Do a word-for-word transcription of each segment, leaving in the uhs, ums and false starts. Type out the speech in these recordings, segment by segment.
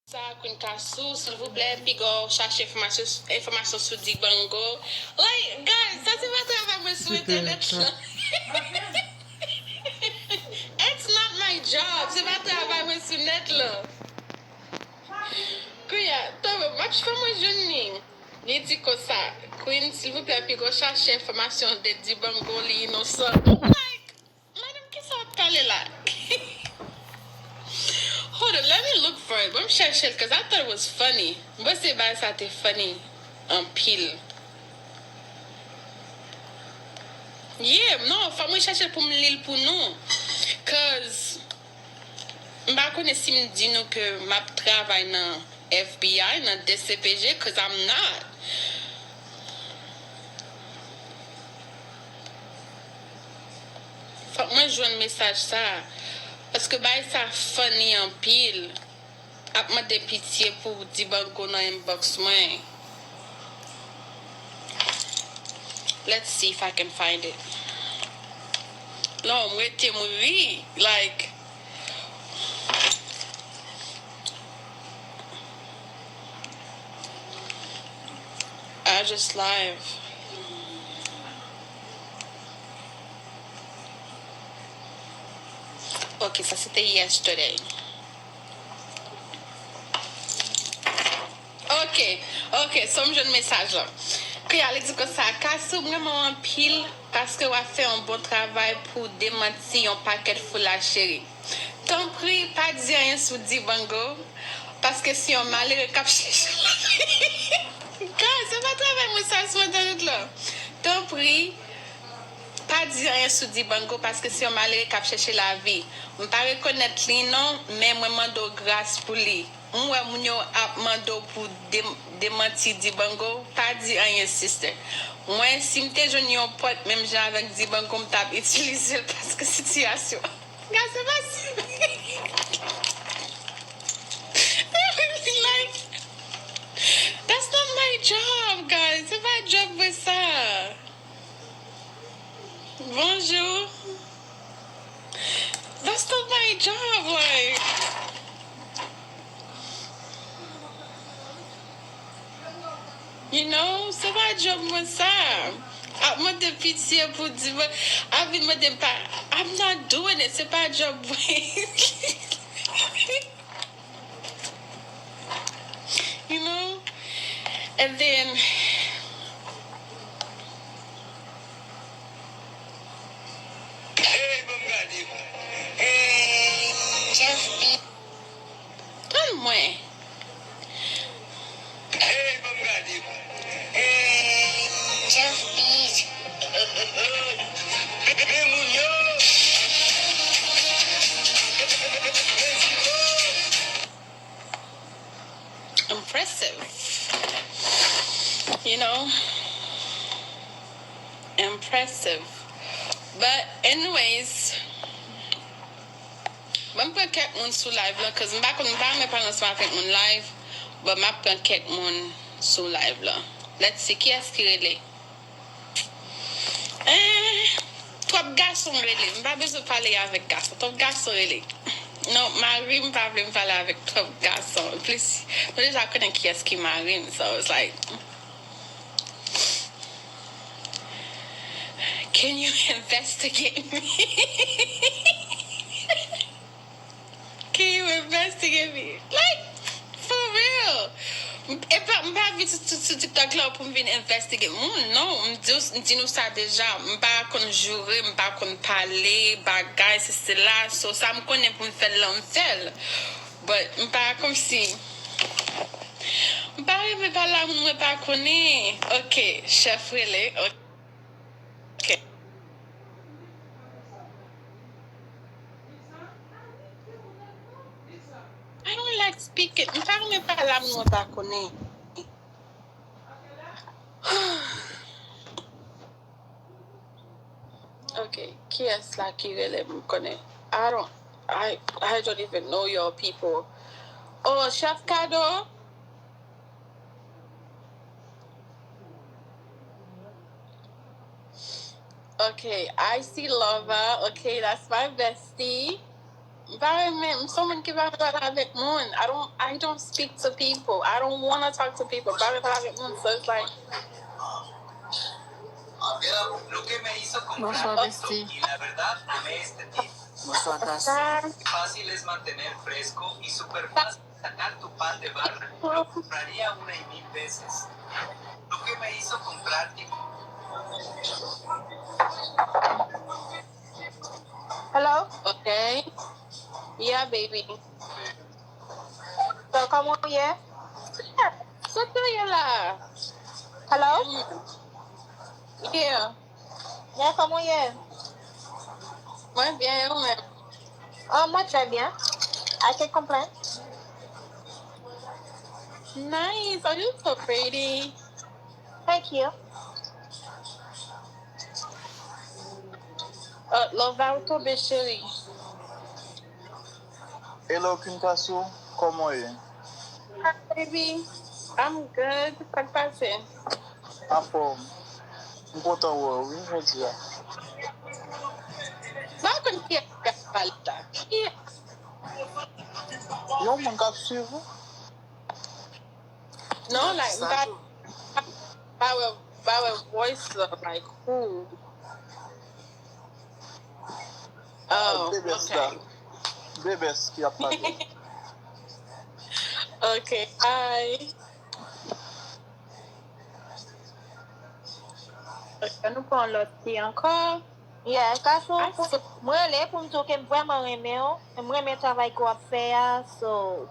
Sa, Queen Kasou, silvouplè, piga w chache enfòmasyon, enfòmasyon sou Dibango. Like, guys, sa se pa travay mwen sou entènèt la. It's not my job. Se pa travay mwen sou nèt la. Kounye a, tanpri, m ap fè mwen jwenn li. Li di konsa, Queen, silvouplè, piga w chache enfòmasyon de Dibango, li inosan. Like, madanm, kisa w ap pale la? Hold on, let me look for it. Ban m chèche l, 'cause I thought it was funny. M panse bagay sa te funny anpil. Yeah, non, fò mwen chèche l pou m li l pou nou. 'Cause m pa konnen si m di nou ke m ap travay nan F B I, nan D C P J, 'cause I'm not. Fòk mwen jwenn mesaj sa. Paske bagay sa funny anpil. Ap mande pitye pou Dibango nan inbox mwen. Let's see if I can find it. Non, m rete m ri. Like, I just live. Ok, sa se te yesterday. Ok, ok, so m jwenn mesaj lan. Kounye a, li di konsa, Kasou, m renmen w anpil paske w ap fè yon bon travay pou demanti yon pakèt foulay cheri. Tanpri, pa di anyen sou Dibango, paske se yon malere k ap chèche lavi. Guys, se pa travay mwen sa sou entènèt la. Tanpri, pa di anyen sou Dibango, paske se yon malere k ap chèche lavi. M pa rekonèt li non, men mwen mande w gras pou li. M wè moun yo ap mande w pou de-, demanti Dibango, pa di anyen, sister. Mwen, si m te jwenn yon pòt menm jan avèk Dibango, m t ap itilize l paske sitiyasyon. Guys, se pa si. Like, that's not my job, guys. Se pa job mwen sa. Bonjou. That's not my job, like. You know, se pa job mwen sa. Ap mande pitye pou di mwen, ap vin mande m pa, I'm not doing it, se pa job mwen. You know? And then, hey, ban m gade. Hey, Jeff B. Tann mwen. Hey, ban m gade. Hey, Jeff B. Men moun yo. Men Zico. Impressive. You know? Impressive. But anyways, ban m pran kèk moun sou live la, 'cause m pa konn, m pa renmen pale ansanm avèk moun live, but m ap pran kèk moun sou live la. Let's see, kiyès ki rele? Eh, twòp gason rele. M pa bezwen pale avèk gason. Twòp gason rele. Non, mari m pa vle m pale avèk twòp gason. Plis, nou deja konnen kiyès ki mari m, so it's like, can you investigate me? Can you investigate me? Like, for real. M, e pa, m pa vin sou, sou, sou TikTok la pou m vin investigate moun, non. M di, m di nou sa deja. M pa konn joure, m pa konn pale, bagay, se, se la. So, sa m konnen pou m fè l la, m fè l. But, m pa kòmsi. M pa renmen pale a moun mwen pa konnen. Ok, chèf rele. Ok. Ok. I don't like speaking. M pa renmen pale a moun mwen pa konnen. Ok, kiyès la ki rele m konnen? I don't, I, I don't even know your people. Oh, Chef Kado? Okay, I see Lova. Okay, that's my bestie. M pa renmen, m se yon moun ki pa renmen pale avèk moun. I don't, I don't speak to people. I don't wanna talk to people. M pa renmen pale avèk moun. So it's like, Bonsoir, bestie. Bonsoir, Cassie. ah, Fácil es mantener fresco y súper fácil sacar tu pan de barra. Lo compraría una y mil veces. Lo que me hizo comprar Hello? Okay. Yeah, baby. So, kòman w ye? Sot nan ye la. Hello? Yeah. Yeah, kòman w ye? Mwen byen, e ou menm? Oh, mwen trè byen. I can't complain. Nice. Oh, you so pretty. Thank you. Uh, love out to be cheri. Hello, Queen Cassie, kòman w ye? Hi, baby. I'm good. Sa k pase? Anfòm. M kontan wè w, wi, jodi a. Mwen konn ki ap pale la. Ki Yon moun k ap swiv ou? Non, like, m pa, pa wè, pa wè voice la, like, who? Oh, Bebes la. Okay. Bebes ki ap pale. Okay, hi. Okay, nou pran lòt fi ankò. Yeah, Cassie, Ay, pou- so- mwen rele pou m di w ke m vrèman renmen w. M renmen travay ke w ap fè a. So,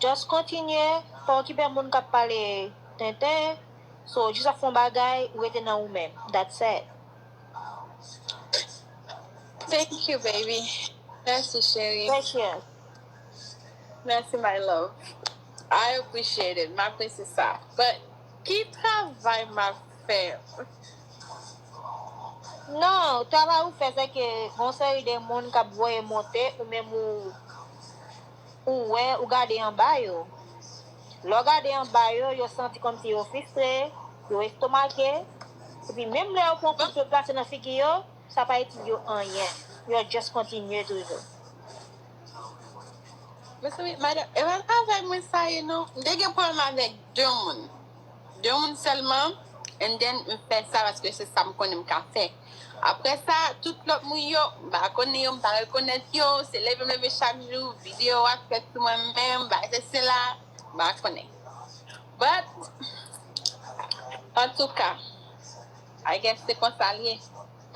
just kontinye. Pa okipe moun k ap pale tenten. So, jis ap fè yon bagay, ou rete nan ou menm. That's it. Thank you, baby. Mèsi, cheri. Thank you. Mèsi, my love. I appreciate it. M apresye sa. But, ki travay m ap fè? Non, travay ou fè se ke gon seri de moun k ap voye monte ou menm ou ou wè ou gade anba yo. Lè w gade anba yo, yo santi kòmsi yo fristre, yo estomake, epi menm lè yo pran kout pye plase nan figi yo, sa pa itil yo anyen. Yo just kontinye toujou. Mezanmi, madanm, e pa travay mwen sa ye non. M te gen pwoblèm avèk de moun. De moun sèlman, and then m fè sa paske se sa m konnen m ka fè. Apre sa, tout lòt moun yo, m pa konnen yo, m pa rekonèt yo, se leve m leve chak jou, videyo ap fèt sou mwen menm, bagay se sela, m pa konnen. But, antouka, I guess se konsa l ye.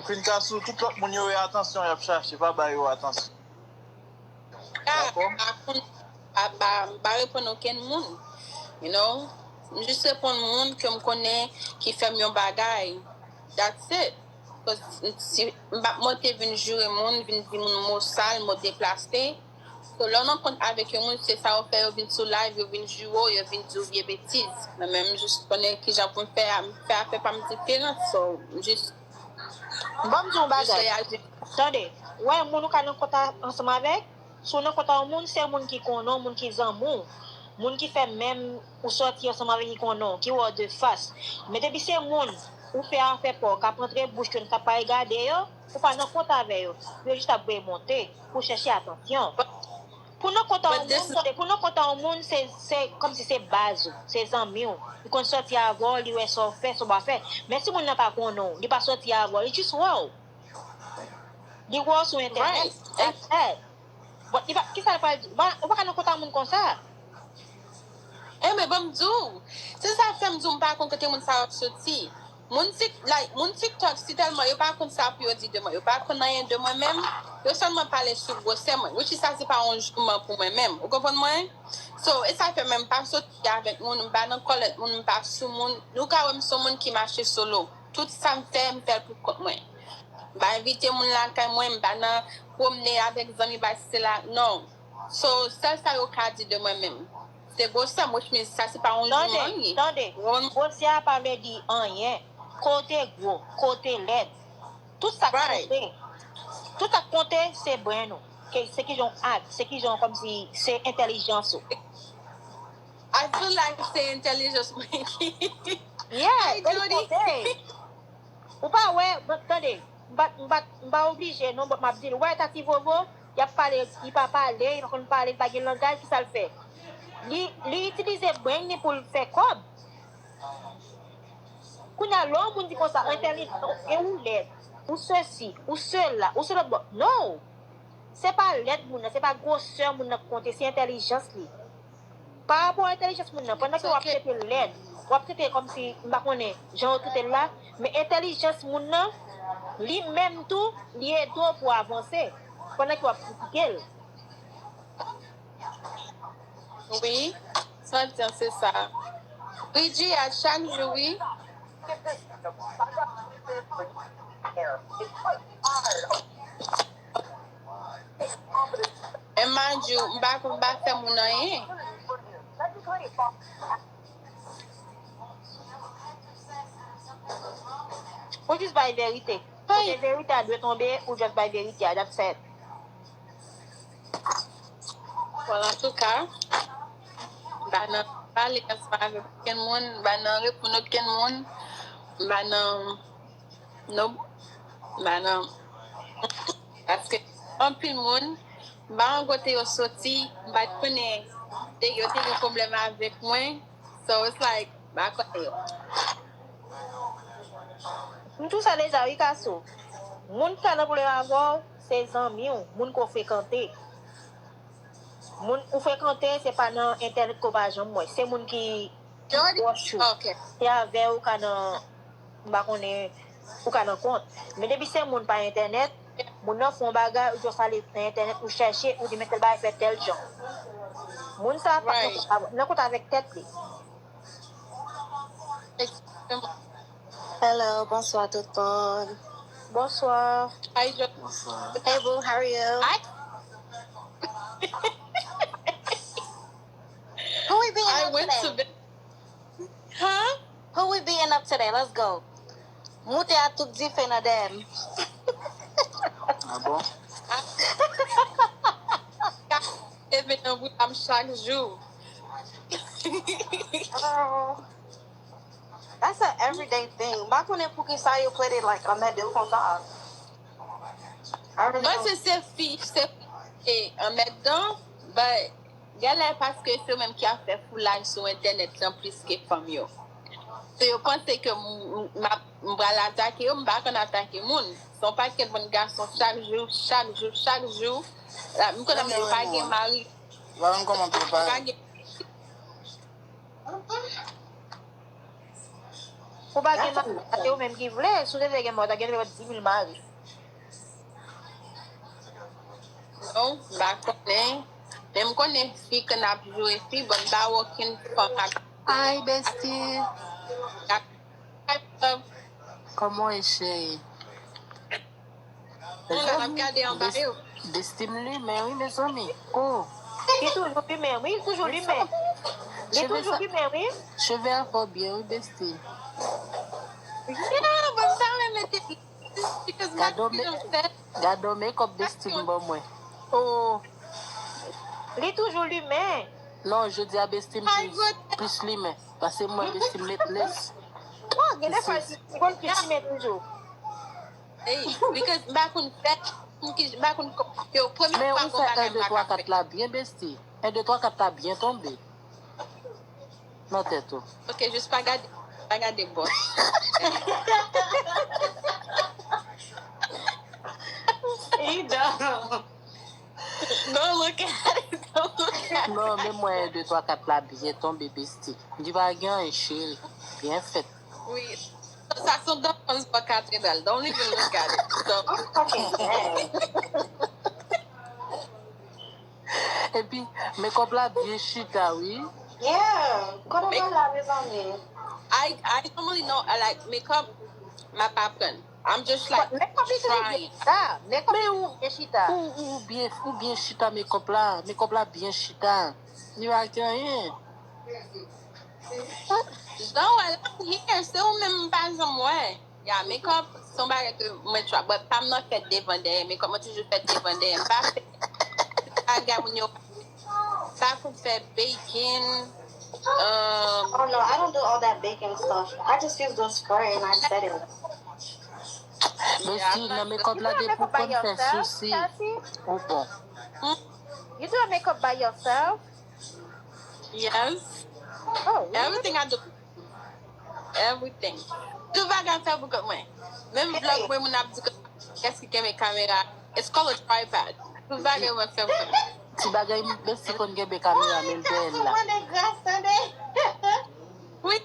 Queen Cassie, tout lòt moun yo e atansyon y ap chache, pa ba yo atansyon. Ah, pa konn, pa, pa, m pa reponn okenn moun. You know? M jis reponn moun ke m konnen ki fè m yon bagay. That's it. Cause si, m pa monte vin joure moun, vin di moun mo sal, mo deplase. So, lè w nan kont avèk yon moun, se sa yo fè, yo vin sou live, yo vin joure w, yo vin di w vye betiz. Mwen menm, m jis konnen kijan pou m fè, m fè afè pa m diferan. So, m jis Ban m di w yon Jis bagay. reyaji. Tande, wè moun ou ka nan kont a- ansanm avèk, si w nan kont a yon moun, se moun ki konnen w, moun ki zanmi w, moun ki fè menm ou sòti ansanm avèk ki konnen w, ki wè w de fas. Men depi se moun ou fè afè pa w, k ap antre bouch yo, k ap pale gade yo, ou pa nan kont avè yo. Yo jis ap voye monte pou chèche atansyon. Pou nan kont a yon But this moun, tande, pou nan kont a yon moun, se, se kòmsi se baz ou, se zanmi w. Li konn sòti avè w, li wè sa w fè, sa w pa fè. Men si moun nan pa konnen w, li pa sòti avè w, li jis wè w. Li wè w sou entènèt. Right. That's it. But li pa, kisa l pral di? Ou pa, ou pa ka nan kont a moun konsa. Enben, ban m di w, se sa k fè m di w m pa konn kote moun sa yo ap soti. Moun Tik, like, moun TikTok, si tèlman yo pa konn sa pou yo di de mwen, yo pa konn anyen de mwen menm, yo sèlman pale sou gwosè mwen. Which is sa se pa yon jouman pou mwen menm. Ou konprann mwen? So, e sa fè menm pa soti avèk moun, m pa nan kòlèt moun, m pa sou moun. Nou ka wè m se yon moun ki mache solo. Tout sa m fè, m fè l pou kont mwen. M pa envite moun lakay mwen, m pa nan pwomne avèk zanmi bay se la. Non. So, sèl sa yo ka di de mwen menm. Se gwosè m, which means sa se pa yon jouman li ye. Tande, tande. Gwosè a pa vle di anyen. Kote gwo, kote lèd. Tout sa k konte. Tout sa k konte, se brenn ou. Ke- Se kijan w act, se kijan w kòmsi, se entèlijans ou. I feel like se entèlijans mwen ki. Yeah, Ay, e l Jody. Konte. Ou pa wè, bon, tande, m pa, m pa, m pa oblije non, but m ap di l, wè Tati Vovo, Y ap pale, li pa pale, li pa konn pale, li pa gen langaj, kisa l fè? Li, li itilize brain li pou l fè kòb. Kounye a, lè yon moun di konsa, entèlijans, e ou lèd, ou sesi, ou sela, ou se lòt bò. No! Se pa lèd moun nan, se pa gwosè moun nan k konte, se entèlijans li. Pa rapò a entèlijans moun nan, pandan ke w ap trete l lèd, w ap trete l kòmsi, m pa konnen, jan yo trete l la, men entèlijans moun nan, li menm tou, li ede w pou w avanse, pandan ke w ap kritike l. Wi, santi an se sa. Wi, Gia, chak jou, wi. E m a di w, m pa, m pa fè moun anyen. Ou jis bay verite. Kote verite a dwe tonbe, ou just bay verite a, that's it. Bon, antouka, m pa nan pale ansanm avèk okenn moun, m pa nan reponn okenn moun, m pa nan, no, m pa nan, paske anpil moun, m pa nan kote yo soti, m pa t konnen, yo te gen pwoblèm avèk mwen, so it's like, m pa konnen yo. M tou sa deja wi, Kasou. Moun ki ka nan pwoblèm avè w, se zanmi w, moun ke w frekante. Moun ou frekante, se pa nan entènèt ke w pa janm wè. Se moun ki, ki pwòch ou. Se avè w ou ka nan, m pa konnen, ou ka nan kont. Men depi se moun pa entènèt, moun nan fè yon bagay, ou jis ale nan entènèt, ou chèche, ou di men tèl bagay fèt tèl jan. Moun sa a pa nan kont avèk tèt li. Hello, bonswa tout moun. Bonswa. Hey boo, how are you? Who we beating up today? Huh? Who we beating up today? Let's go. Moute a tout dife nan dèyè m. Ah bon? Leve nan bouda m chak jou. That's an everyday thing. M pa konnen poukisa yo play it like anmède l konsa. Mwen se se fi, se e anmèdan, but genlè paske se yo menm ki ap fè foulay sou entènèt lan plis ke fanm yo. So yo panse ke m pral atake yo, m pa konn atake moun. Se yon pakèt bann gason chak jou, chak jou, chak jou. M konn ap di yo pa gen mari. Yo pa menm kòman pou yo pale. Ou pa gen mari, se ou menm ki vle. Si w te vle gen mari, w ta gen dwa di mil mari. Non, m pa konnen. Men m konnen fi ke n ap joure fi, but m pa wè okenn fanm ap. Hi, bestie. Kòman w ye, cheri? Mezanmi, bestie m limen wi, mezanmi. Oh. Li toujou limen, wi, li toujou limen. Li toujou limen, wi. Cheve a fè w byen, wi, bestie. Yeah, but sa mwen mete. Gade make up bestie m ban mwen. Oh. Li toujou limen. Non, jodi a bestie m plis, plis limen. Pase mwen bestie m met lès. Gen de fwa li gon plis limen toujou. Ey, because m pa konn fè, m pa konn yo premye fwa kon bagay m pa ka fè. Men ou fè en de twa kat la byen bestie. En de twa kat la byen tonbe. Nan tèt ou. Ok, jis pa gade, pa gade bò. He dumb. Don't look at it, don't look at it. Non, men mwen en de twa kat la byen tonbe bestie. Li pa gen anyen cheri. Byen fèt. Wi. Sa se yon defans bò katedral. Don't even look at it. Don't. Fucking dead. Epi, make up la byen chita wi. Yeah, kote w pral la mezanmi? I, I normally know, I like make up, m ap aprann. I'm just like Make up li toujou byen trying. Chita. Make up li toujou byen chita. Ou, ou, ou byen, ou byen chita make up la. Make up la byen chita. Li pa gen anyen. Jan w wè la, here, se ou menm m pa janm wè. Ya, make up, se yon bagay ke mwen try, but pa m nan fèt devan dèyè. Make up, mwen toujou fèt devan dèyè. M pa fè bagay moun yo pa konn fè, baking, um, Oh no, I don't do all that baking stuff. I just use the spray and I set it. Besti, nan makeup la, depi w konn fè sousi, ou bon. You do your makeup by yourself? Yes. Oh, really? Everything I do. Everything. Tout bagay m fè pou kont mwen. Menm vlog mwen, moun ap di ke kiyès ki kenbe kamera. It's called a tripod. Tout bagay mwen fè pou kont mwen. Ti bagay Besti konn kenbe kamera, men l dèyè l la. Wi.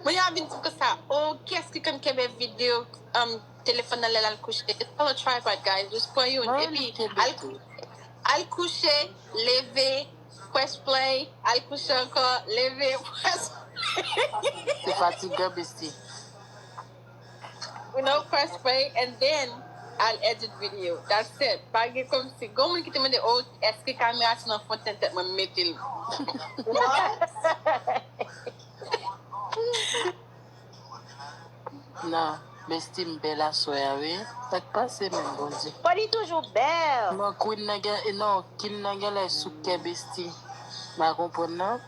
Moun yo ap vin di m konsa, oh, kiyès ki konn kenbe videyo, um, telefòn nan lè l al kouche? It's called a tripod, guys. Just pran youn. Epi, al, al kouche, leve, press play, al kouche ankò, leve, press play. Se fatigan, Besti. You know, press play, and then I'll edit video. That's it. Pa gen kòmsi. Gon moun ki te mande, oh, èske kamera sou nan fon tèt mwen, m mete l. Non, Besti, m bèl aswè a, wi. Sa k pase menm, Bondye? But li toujou bèl. Non, Queen nan gen, non, King nan genlè sou kè, Besti. M pa konprann, non.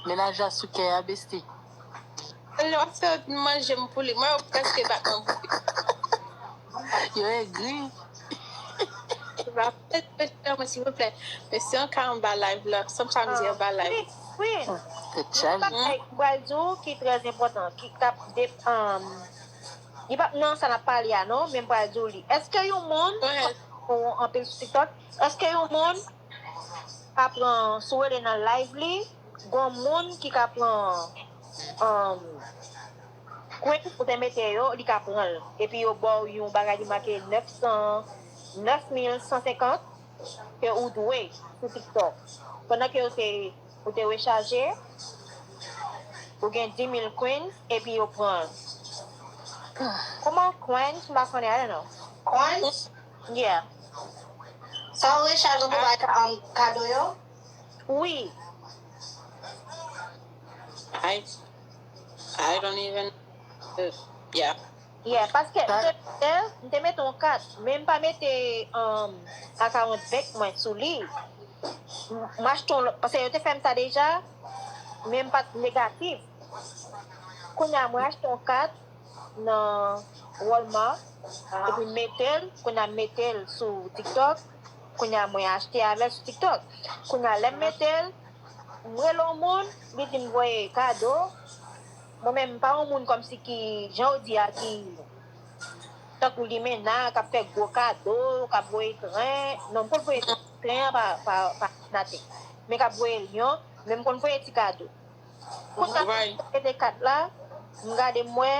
Mennaj la sou kè a, Besti. Lè w ap fè manje m pou li, mwen yo prèske bat mwen pou li. Yo egri. Mwen, silvouplè. Mesye, an ka anba live la. Sometimes li anba live. Queen, Tèt chaje. Mwen pral di w ki trè enpòtan, ki k ap de, um, li p ap nan sa n ap pale a non, men m pral di w li. Èske yon moun, ou anpil sou TikTok, èske yon moun ka pran, si w rele nan live li, gon moun ki ka pran, um, Queen, ou te mete yo, li ka pran l. Epi yo ba w yon bagay ki make nèf san, nèf mil san senkant, ke ou dwe sou TikTok. Pandan ke ou te, ou te rechaje, ou gen dis mil Queen, epi yo pran l. Kòman Queen, m pa konnen, I don't know. Coins? Yeah. Sa ou rechaje pou bay ka- um, kado yo? Wi. I, I don't even. Yeah. Yeah, paske m te, m te mete yon kat, men m pa mete, um, account bank mwen sou li. M, m achte yon lòt, paske yo te fè m sa deja, men m pa t negatif. Kounye a, mwen achte yon kat nan Walmart, epi m mete l, kounye a m mete l sou TikTok, kounye a mwen achte avè l sou TikTok. Kounye a, lè m mete l, m rele yon moun, li di m voye kado. Mwen menm, m pa yon moun kòmsi ki, jan w di a, ki tankou limena, k ap fè gwo kado, k ap voye tren. Non, m konn voye tren an pa, pa, pa òdinatè. Men k ap voye l yon, men m konn voye ti kado. Kounye a, m mete kat la, m gade m wè,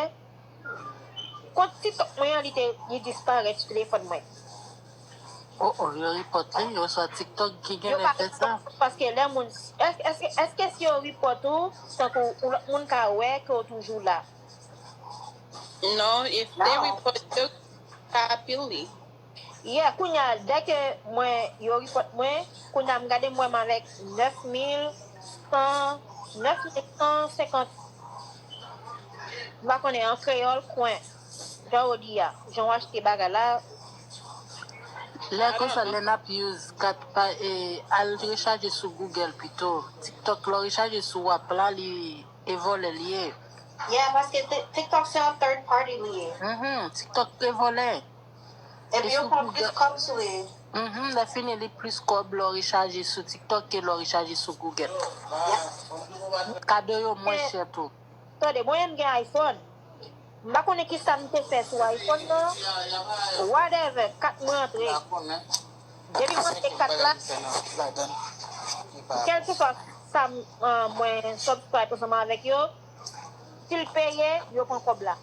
kont TikTok mwen an, li te, li disparèt sou telefòn mwen. Oh, oh, yo report li, yo swa TikTok ki genlè fè sa. Paske lè moun, èske, èske, èske si yo report ou, tankou yon lòt moun ka wè ke w toujou la? Non, if they report you, ka appeal li. Yeah, kounye a, dèke mwen, yo report mwen, kounye a m gade m wè m avèk nèf mil san, nèf mil san senkant. M pa konnen an kreyòl, kwen. Jan w di a, jan w achte bagay la. Lè konsa, lè n ap use kat pa, e, al rechaje sou Google pito. TikTok, lè w rechaje sou w ap la, li e vòlè li ye. Yeah, paske ti- TikTok se yon third party li ye. Mhm, TikTok e vòlè. Epi yo pran plis kòb sou li. Mhm, lè fini, li plis kòb lè w rechaje sou TikTok ke lè w rechaje sou Google. Kado yo mwens chè tou. Tande, mwen menm m gen iPhone. M pa konnen kisa m te fè sou iPhone nan. Whatever, kat mwen antre. Depi mwen antre kat la, kèlkeswa sa m, an, mwen subscribe ansanm avèk yo, si l peye, yo pran kòb la.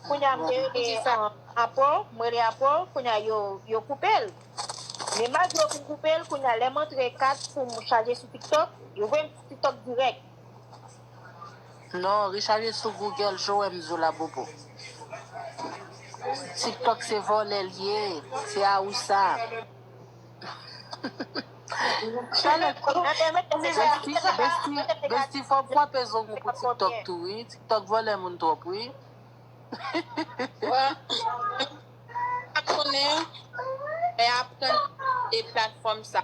Kounye a m te rele, an, Apple, m rele Apple, kounye a yo, yo koupe l. Men malgre yo fin koupe l, kounye a lè m antre kat pou m chaje sou TikTok, yo voye m sou TikTok dirèk. Non, rechaje sou Google, jan w wè m di w la, bobo. TikTok se vòlè l ye, se awousa. Besti, besti, besti, fò w kwape zong ou pou TikTok tou, wi. TikTok vòlè moun twòp, wi. Wa, pa konnen, e aprann de platfòm sa.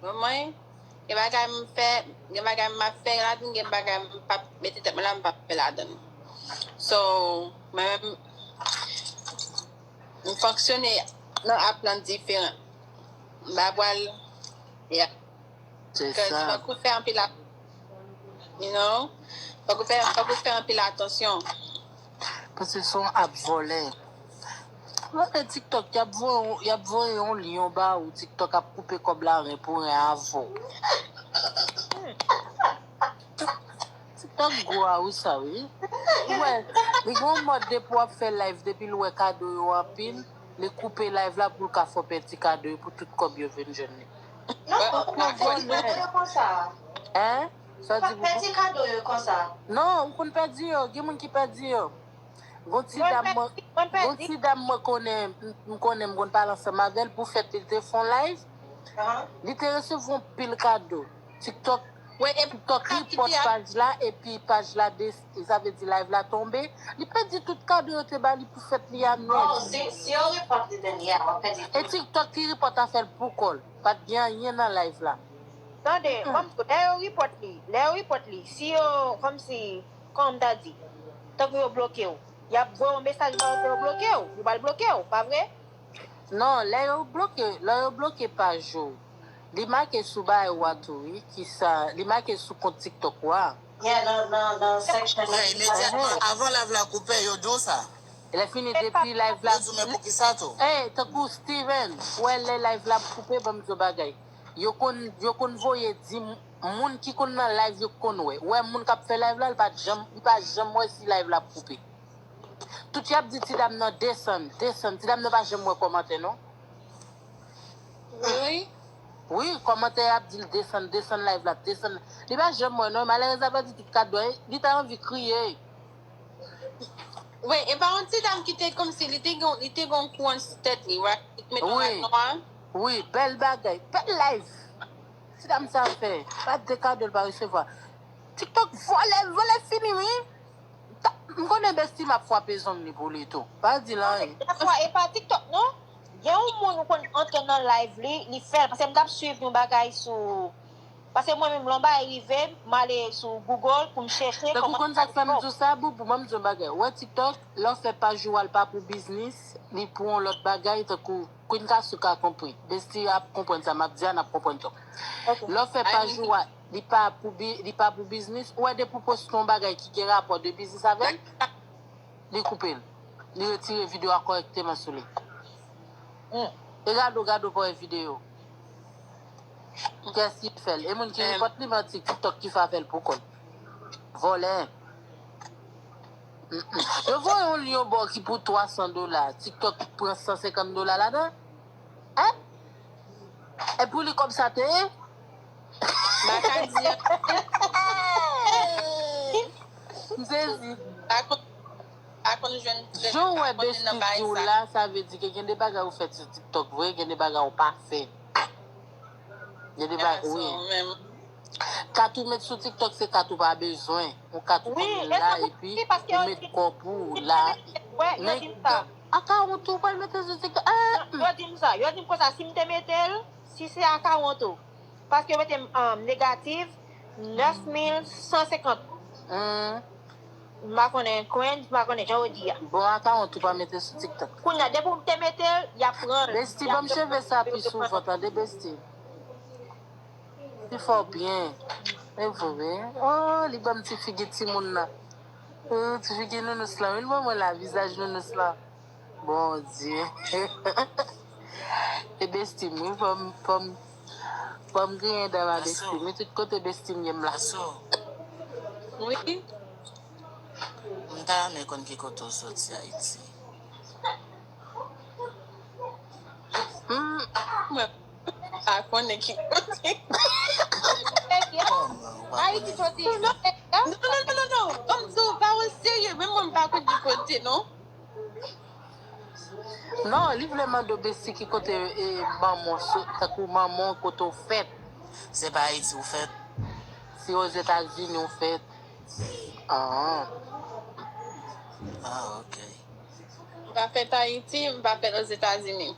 Mwen, gen bagay m fè, gen bagay m ap fè ladan, gen bagay m p ap mete tèt mwen la, m p ap fè ladan. So, mwen menm, m fonksyone nan app lan diferan. M pa pral, yeah. Se Cause sa. Fòk ou fè anpil, you know? Fòk ou fè, fòk ou fè anpil atansyon. Paske se yon app vòlè. Vòlè TikTok, y ap voye, y ap voye yon lyen ba ou, TikTok ap koupe kòb la ren pou ren avè w. TikTok gwo a wi sa wi. Ou wè, li gen yon mòd depi w ap fè live, depi l wè kado yo anpil, li koupe live la pou l ka fè w pèdi kado yo pou tout kòb yo vin jwenn li. Non, ou konn pa fè yo konsa. Hein? Sa Ou pa di pèdi kado yo konsa. Non, ou konn pèdi yo, gen moun ki pèdi yo. Gon ti dam mwen, gon ti dam mwen konnen, m konnen m konn pale ansanm avè l pou fèt li te fè yon live. Ahan. Li te resevwa yon pil kado. TikTok, Wè, e TikTok report paj la epi paj la de, sa vle di live la tonbe. Li pèdi tout kado yo te ba li pou fèt li a Oh, nèt. si, si yo report li, then yeah, w ap pèdi E TikTok ki report afè l pou kò l. Pa t gen anyen nan live la. Tande, ban m di w, lè yo report li, lè yo report li, si yo, kòmsi, kòman m ta di, tankou yo bloke w, y ap voye yon mesaj ba w pou yo bloke w, yo pral bloke w, pa vre? Non, lè yo bloke, lè yo bloke paj ou, li make sou bagay ou a tou, wi, ki sa, li make sou kont TikTok ou a. Yeah, nan, nan, nan section Yeah, imedyatman avan live la koupe, yo di w sa. Lè fini depi live la. Yo di w men poukisa tou. Eh, tankou Steven, ou wè lè live la ap koupe, ban m di w bagay. Yo konn, yo konn voye di m-, moun ki konn nan live yo konn wè. Ou wè moun k ap fè live la, li pa t janm, li pa janm wè si live la ap koupe. Tout y ap di ti dam nan desann, desann. Ti dam nan pa janm wè kòmantè non. Really? Wi, kòmantè y ap di l desann, desann live la, desann. Li pa janm wè non, malerèz la pèdi tout kado, li ta anvi kriye. Wait, e pa yon ti dam ki te kòmsi li te gon, li te gon kou an tèt li, right? Li te mete yon Wi. Rad nwa. Wi, bèl bagay, bèl live. Ti dam sa fè, pa de kado l pa resevwa. TikTok vòlè, vòlè fini wi. Ta- M konnen Bestie m ap frape zong li pou li tou. Pa di l anyen. Lafwa, e pa TikTok non. Gen yon moun ou konn antre nan live li, li fè l. Paske m t ap swiv yon bagay sou, paske mwen menm lè yon bagay rive, m ale sou Google pou m chèche Tankou konn sa k fè m di w sa, Boubou, ban m di w yon bagay. Ou wè TikTok, lè w fè paj ou a, l pa pou biznis, li pou yon lòt bagay, tankou Queen Kassou ka konprann. Bestie ap konprann sa m ap di a, n ap konprann tou. Lè w fè paj ou a, li pa pou bi-, li pa pou biznis, ou wè depi w poste yon bagay ki gen rapò de biznis avè l, li koupe l. Li retire videyo a kòrèkteman sou li. E gade w, gade w pa wè videyo. Kiyès ki fè l? E moun ki repòt li manti, TikTok ki fè avè l pou kò l. Vòlè. Mm, mm. Yo voye yon lyen bò ki pou twa san dola. TikTok pran san senkant dola ladan. Hein? E pou li kòb sa te ye? M pa ka di. M sezi. Pa konn, pa konn jwenn. Jan w wè Bestie di w la, sa vle di ke gen de bagay ou fè sou TikTok vre, gen de bagay ou pa fè. Gen de bagay, wi. Kat ou met sou TikTok se kat ou pa bezwen. Yon kat ou konnen la epi ou met kòb ou la. Men akawont ou pral mete sou TikTok. Ah, yo di m sa, yo di m konsa, si m te mete l, si se akawont ou. Paske yo mete m um, negatif nèf mil san senkant. M pa konnen cringe, m pa konnen jan yo di a. Bon, akawont ou pa mete sou TikTok. Kounye a, depi w te mete l, y ap pran l. Bestie, ban m cheve sa pi souvan, tande, Bestie. Li fè w byen. E vre. Oh, li ban m ti figi timoun nan. Oh, ti figi nounous lan. Wi, l ban mwen la, vizaj nounous lan. Bondye. E Bestie m, wi, fò m, fò m, fò m griyen dan m a Bestie m. Wi, tout kote Bestie m ye m la. Wi. M ta renmen konn ki kote w soti Ayiti. Hmm. Mwen pa konnen ki kote. Ayiti soti. Non, non, non, non, non. Ban m di w, pawòl serye. Menm mwen m pa konn ki kote, non. Non, li vle mande w Bestie ki kote e, manman w sot, tankou manman w kote w fèt. Se pa Ayiti ou fèt? Si Ozetazini w fèt. Ah. Ah, ok. M pa fèt Ayiti, m pa fèt Ozetazini.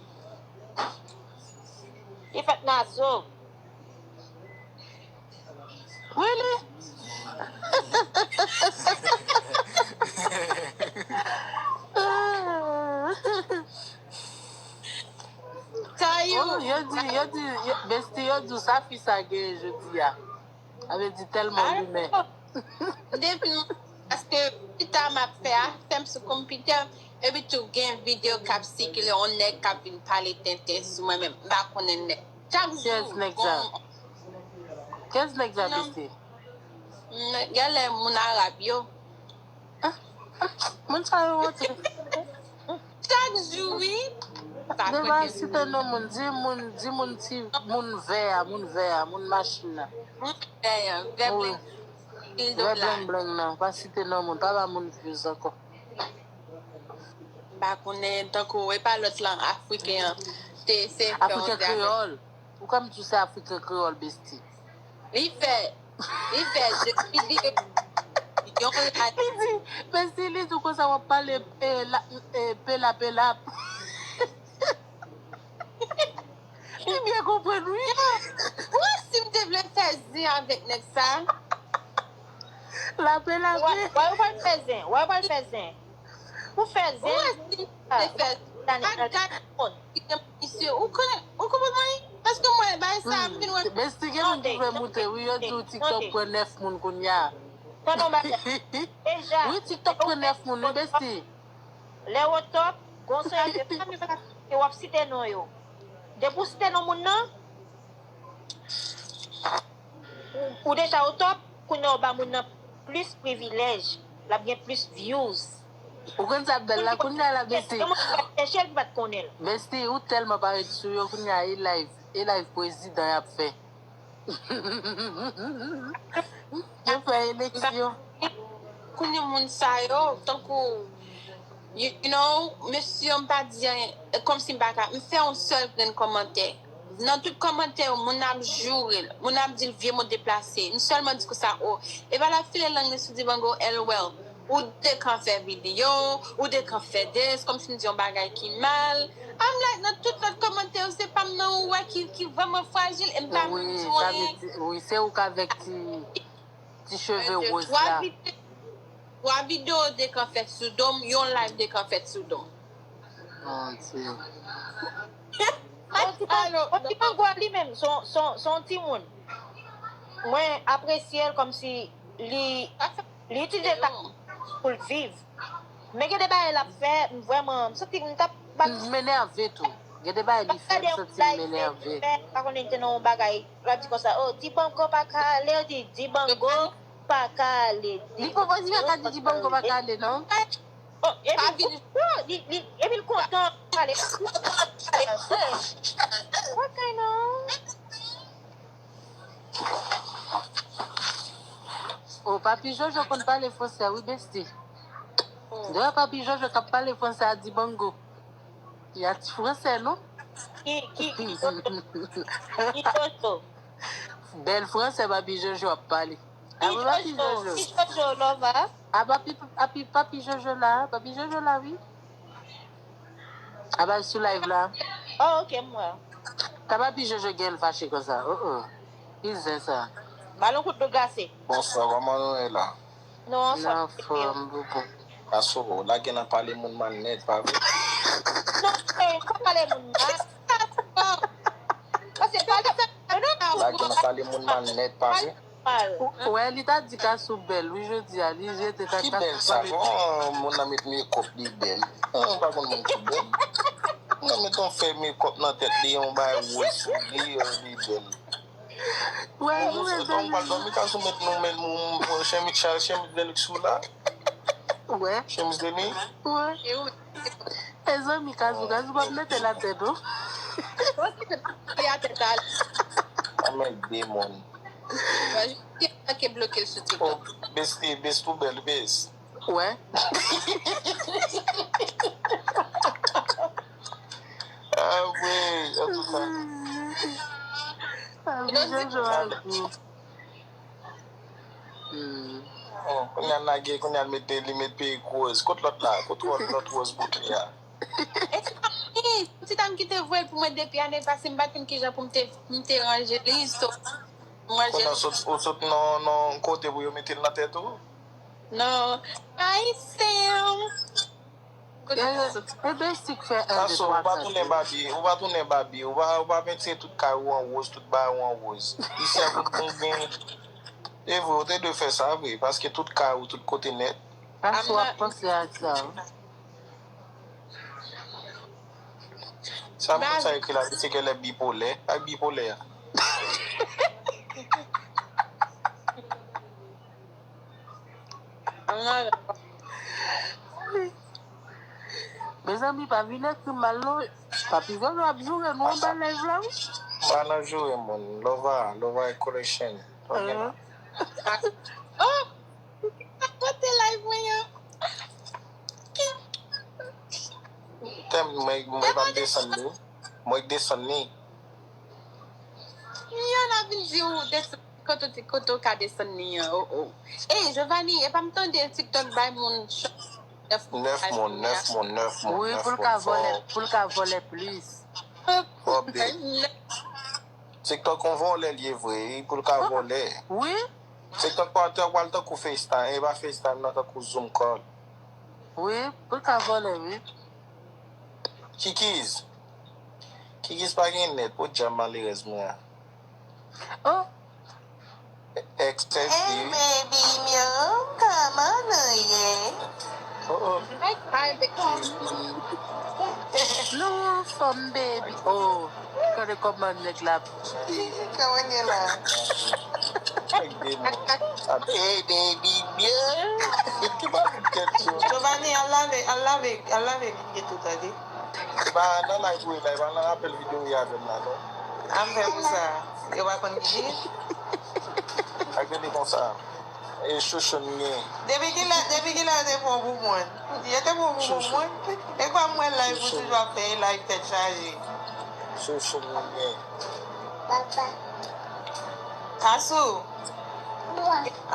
Li fèt Nazo. Really? sa fi sa genyen jodi a. Sa vle di tèlman limè. Depi m, paske pita m ap fè afè m sou konpitè, epi tou gen videyo k ap sikile, yon nèg k ap vin pale tenten sou mwen menm. M pa konnen nèg. Chak jou. Kiyès nèg sa? Kiyès nèg sa, Besti? Genlè moun arab yo. Moun sa yo wont. Chak jou, wi. Depi site non moun, di moun, di moun ti moun vè a, moun vè a, moun machin nan. Moun vè a, vè blen. Pil dola. Vè blen blen nan, pa site non moun, pa ba moun views ankò. M pa konnen tankou, e pa lòt lan afriken an. Te se fè yon Afriken kreyòl. Ou ka m di w se afriken kreyòl, Besti. Li fè, li fè de videyo. Yon la. Li di, Besti, li di w konsa w ap pale e, la, e, pela pela. Li byen konprann, wi. Ou wè si m te vle fè zen avèk nèg sa? Lape, lape. Wè, wè, ou pral fè zen. Wè, ou pral fè zen. Ou fè zen. Ou wè si m te fè zen. Misye, ou konnen, ou konprann mwen? Paske mwen, bay sa, m vin wè. Besti, gen moun ki vle moute, wi, yo di w TikTok pran nèf moun kounye a. Tande yon bagay. Deja. Wi, TikTok pran nèf moun, wi, Besti. Lè w o top, gon seri de fanmi w ap site non yo. Depi w site non moun nan, ou, ou deja o top, kounye a w ba moun nan plis privilèj, l ap gen plis views. Ou konn sa bèl la, kounye a la Besti. Yon moun ki pa t chèche l, ki pa t konnen l. Besti, ou tèlman parèt sou yo, kounye a e live, e live prezidan y ap fè. Yo fè eleksyon. Kounye moun sa yo, tankou, you, you know, mesye, m pa di anyen, e kòmsi m pa ka, m fè yon sèl grenn kòmantè. Nan tout kòmantè yo, moun ap joure l, moun ap di l vye mo deplase. M sèlman di konsa, o, e pa l ap file lang li sou Dibango, L O L. Ou te kan fè videyo, ou te kan fè des, kòmsi m di yon bagay ki mal. I'm like, nan tout lòt kòmantè yo, se pa m nan ou wè ki, ki vrèman frajil, e m pa menm di w anyen. Wi, se ou k avèk ti, ti cheve woz la. Twa videyo te kan fèt sou do m, yon live te kan fèt sou do m. Mon Dye. Bon, Dibango li menm, se yon timoun. Mwen apresye l kòmsi li, li itilize ta pou l viv. Men gen de bagay l ap fè, m vrèman, m santi m t ap bat. M enève tou. Gen de bagay li fè, m santi m enève. Pa konnen te nan yon bagay, l ap di konsa, o, Dibango pa ka ale, yo di, Dibango pa ka ale. Li poko di pa ka di Dibango pa ka ale, non? Oh, epi li, li, epi l kontan pale. What kind of? O, Papi Jojo konn pale fransè, wi, Besti. Dayè, Papi Jojo k ap pale fransè a Dibango. Y a ti fransè, non? Ki, ki, ki Jojo? Ki Jojo? Bèl fransè, Papi Jojo ap pale. Ki Jojo? Ki Jojo, Lova? A, Papi, Papi, Papi Jojo la, Papi Jojo la, wi. A, bay sou live la. Oh, ok, m wè. Ka Papi Jojo gen l fache konsa. Oh, oh. Ki zen sa. Ba l yon kout dlo glase. Bonswa, kòman nou ye la? Nou anfòm, Papi. Anfòm, bobo. Kaso, w lage nan pale moun mal nèt, pa vre? Non, cheri, m pa pale moun mal. Paske pale sa, non, non. Lage nan pale moun mal nèt, pa vre? Mal. Ou wè, li ta di Kasou bèl, wi, jodi a, li jete ta Kasou. Ki bèl sa? Bon, moun nan met mekòp, li bèl. Mwen pa konn moun ki bèl. Moun nan met yon fè mekòp nan tèt li, yon bagay woz sou li, li bèl. Wè, wè, Bon, m pral dòmi, Kasou met nou, men nou, chemiz, chemiz de luxe ou la. Wè. Chemiz de nuit. Wè. E zanmi Kasou, Kasou p ap mete l atè, non. Li atè tal. A men demon. Ki bloke l sou TikTok. Oh, Besti, Besti ou bèl, Besti. Wè. Ah, wi, an tou ka. Sa vle Jojo a gou. Oh, kounye a lage, kounye a mete, li met perik woz. Kot lòt la? Kot lòt, lòt woz bout li a? E ti fanmi, ti dam ki te voye l pou mwen depi ane pase, m pa t konn kijan pou m te, m te ranje li, so, m ranje Kounye a li. Sot, ou sot nan, nan kote pou yo mete l nan tèt ou? Non. Hi, Sam. E, e besik fè un, deux, trois, quatre. Ou pa tounen Babi, ou pa tounen Babi, ou pa, ou pa pentire tout kay ou an woz, tout bagay ou an woz. Isi a tout moun gen. E vre, ou te dwe fè sa vre, paske tout kay ou tout kote nèt. Paske w ap panse ak sa. Sa moun sa ekri la, li se ke lè bipolè. Ak bipolè a. Mezanmi, pa vin ekri m mal non. Papi Jojo ap joure nou anba live la, wi. Pa nan joure moun. Lova, Lova e collection. Oh! Kote live mwen yo? Tèm mwen, mwen pa desann li. Mwen desann li. Yon ap vin di ou desann kote, kote ou ka desann li an. Oh, oh. Ey, Giovanni, e pa m tande TikTok bay moun nèf moun, nèf moun, nèf moun, nèf moun. Wi, pou l ka vòlè, pou l ka vòlè plis. Fò big. TikTok yon vòlè l ye vre, wi, pou l ka vòlè. Wi. TikTok pa te pral tankou FaceTime, e pa FaceTime nan tankou Zoom call. Wi, pou l ka vòlè, wi. Kikiz. Kikiz pa gen nèt, podyab malerèz mwen an. Oh. Ex, ex, hey, baby, kòman nou ye? Oh, oh. Hi, baby. Nou anfòm, baby. Oh, gade kòman nèg la. Kòman ye la? Nèg demon. Hey, baby, byen. Ki pa vin tèt yo. Giovanni, al lave, al lave, al lave. Gen tout, tande. Se pa nan live ou ye la, e pa nan apèl videyo ou ye avè m la, non. A m fè pou sa. Yo pa konn ki di. Ak vini konsa. E chouchou m gen. Depi kilè, depi kilè yo te pran pou mwen? Yo te pran pou mwen. E kwa mwen live ou toujou ap fè e live tèt chaje. Chouchou m gen. Papa. Kasou.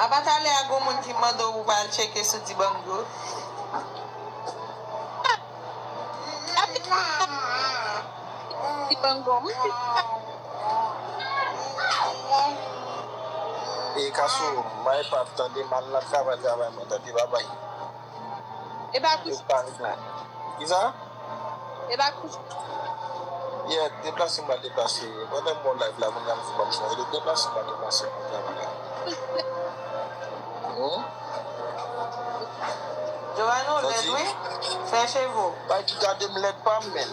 Apa talè a gon moun ki mande w pou w al tcheke sou Dibango. Dibango. E Kasou, may pap tande mal la travay travay mwen tande babay. E pa kouch. Kisa? E pa kouch. Yeah, deplase m pral deplase. Pandan m bon live la, moun nan m di ban m son. E deplase m pral deplase. Hmm? Joanne, ou lèd, wi. Fè cheve w. Bay ki gade m lèd pa m, men.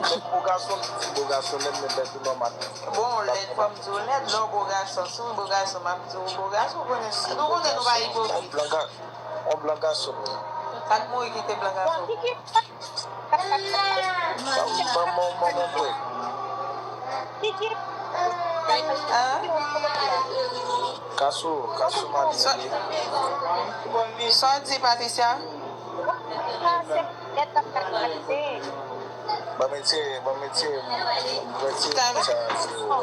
Lèd bo gason, m di bo gason, lè m lèd ou nòmal. Bon, lèd fò m di w lèd, lè w bo gason. Si w bo gason, m ap di w bo gason, konnen, nou konnen nou pa ipokrit. On blan ga-, on blan gason, men. Sa k mouri kite blan gason. Sa ou manman ou manman mwen. Kasou, Kasou mali. Sa w di, Patricia? Ban m etire, ban m etire, ban m etire sa zewo a.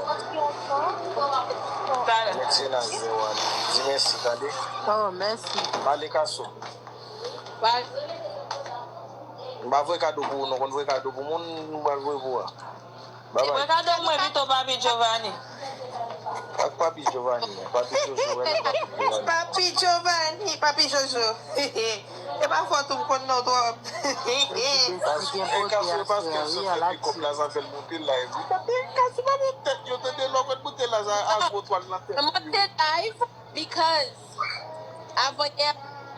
Ban m etire nan zewo a. Di mèsi, tande? Oh, mèsi. Pale, Kasou. M pa voye kado pou ou, non, konn voye kado pou moun, m pral voye pou ou a. Babay. Mwen ka dòmi mwen pito Papi Giovanni. Ak Papi Giovanni, Papi Jojo, wè la Papi Giovanni. Papi Giovanni, Papi Jojo. E pa fòt ou m konn non twòp. E Kasou, e paske l sot fè pikòp la, sa fè l monte live. Papi, Kasou pa gen tèt, yo tande lò mwen monte la, sa a gwo twal nan tèt. Monte live because avanyè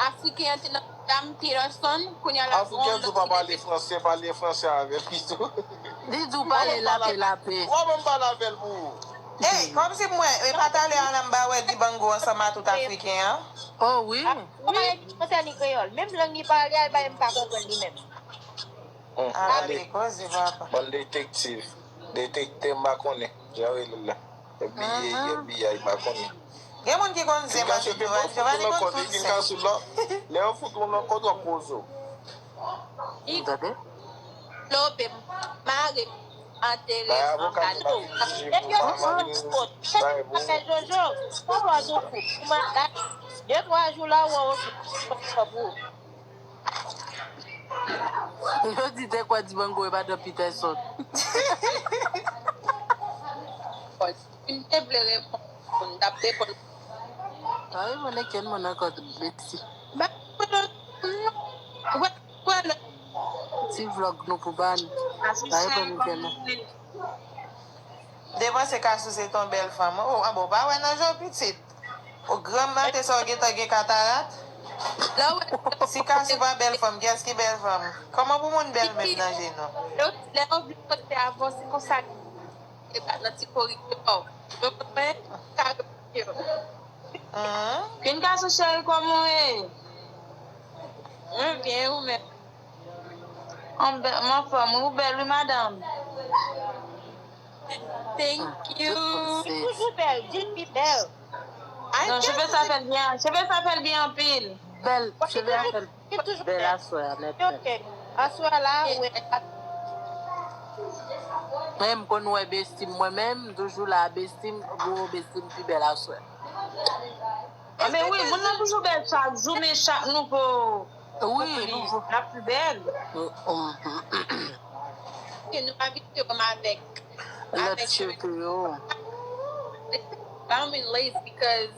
Afriken an te nan Jordan Peterson, kounye a la Afriken an di w pa pale franse, pale franse avè l pito. Li di w pale lape lape. W ap ban m pale avè l pou ou. Ey, kòmsi m wè, e pa talè a la m ba wè Dibango ansanm a tout Afriken an. Oh, wi. Wi. Franse ni kreyòl. Menm lang li pale a, e pa m pa konprann li menm. Hum, ale, koze, papa. Bann detektiv. Detektè m pa konnen. Jan w rele l la. F B I, F B I, pa konnen. Gen moun ki konn zen pase Giovanni, Giovanni konn tout zen. Lè yo fout moun nan kòd, w ap poze w. Li lope m, mare m, antere m anba dlo. Epi yo di, "Jojo, fò w tou fou, ou malad." De twa jou la, w wè w fou. Yo di te kwè Dibango e madan Peterson. Si m te vle reponn, m t ap reponn. Pa reponn okenn moun ankò, Beti. Ba, wè, wè, ti vlòg nou pou ba n. Ba yo ban nou kè non. Devan se Kasou se ton bèl fanm. Oh, ah bon, pa wè nan je w pitit. O granmaten sa w gentan gen katarat. Si Kasou pa bèl fanm, kiyès ki bèl fanm? Kòman pou moun bèl menm nan je nou? Lè yo vle pote avè w, se konsa li ye nan ti koridò. Yo konprann? Sa yo ye. Hum. Queen Kasou cheri, kòman w ye? Mwen byen, ou menm? Mwen anfòm, ou bèl wi madanm. Thank you. Toujou bèl, di l pi bèl. Non, cheve sa fè l byen, cheve sa fè l byen anpil. Bèl, cheve a fè l bèl aswè a nèt nèt. Aswè la, wè. Men m konn wè bestim mwen menm, m toujou la bestim, gwo bestim pi bèl aswè. Anben wi, moun nan toujou bèl chak jou, men chak nouvo Wi, nouvo. L ap pi bèl. Ke nou abitye kòm avèk Lòt cheve yo. Ba m yon lace because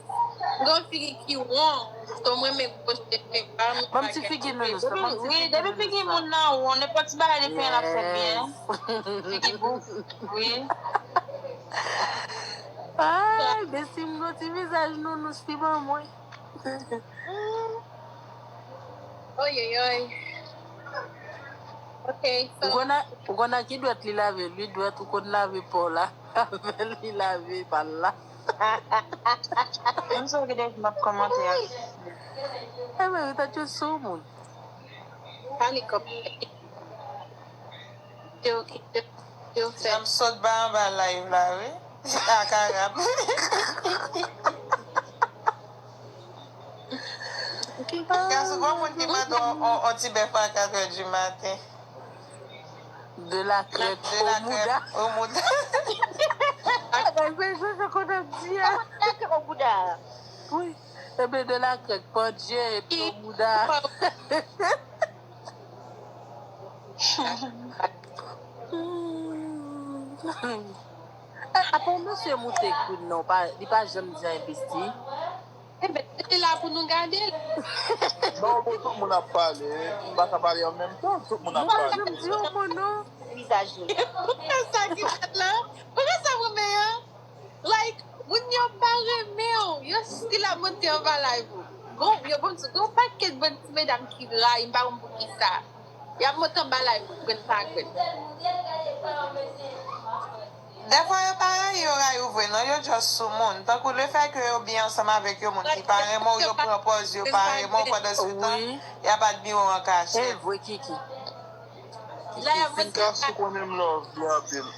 m gen yon figi ki won. So mwen men gwo cheve. Ba m yon Ban m ti figi nou nou. Depi wi, depi figi moun nan won, nenpòt ti bagay li fè l ap fèt byen. Figi bouf, wi. Ay, bestim gon ti vizaj nou nou stiman mwen. Oyoyoy. Ok, so. Ou konn a ki dwèt li lave? Li dwèt ou konn lave pa w la. Avè li lave pa l la. Mwen sou ki depi m ap kòmante a. E mwen, ou ta tchwe sou moun. Pa li kòp. Yo, yo, yo fè. Janm sot ba anba live la, wi. Ak Arab. Kasou, gon moun ki mande on, on, on ti bèf a katrè di maten. De la crête au mouda. Au mouda. Ebyen, se sa konn ap di a. Lakè o bouda. Wi. Ebyen, de la crête pandye epi o mouda. Apa yon mesye moute Queen non, pa, li pa janm di anyen besti. Ebyen, se la pou nou gade l. Non, bon, tout moun ap pale. M pa ka pale an menm tan, tout moun ap Mwen pa pale. janm di yon mo non. Vizaj li. Poukisa ki fèt la? Poukisa mwen an? Like, moun yo pa renmen w. Yo still ap monte anba live ou. Gon, yo bon, gon pakèt bon ti medam ki rayi, m pa konn poukisa. Y ap monte anba live ou, grenn pa grenn. Dèfwa yo pa rayi, yo rayi ou vre non, yo just sou moun. Tankou lefètke yo byen ansanm avèk yon moun ki pa renmen w, yo pran pòz yo pa renmen w, pandan se tan, y ap admire w an kachèt. E vre, Kiki. La y ap monte Kasou konnen m love li anpil.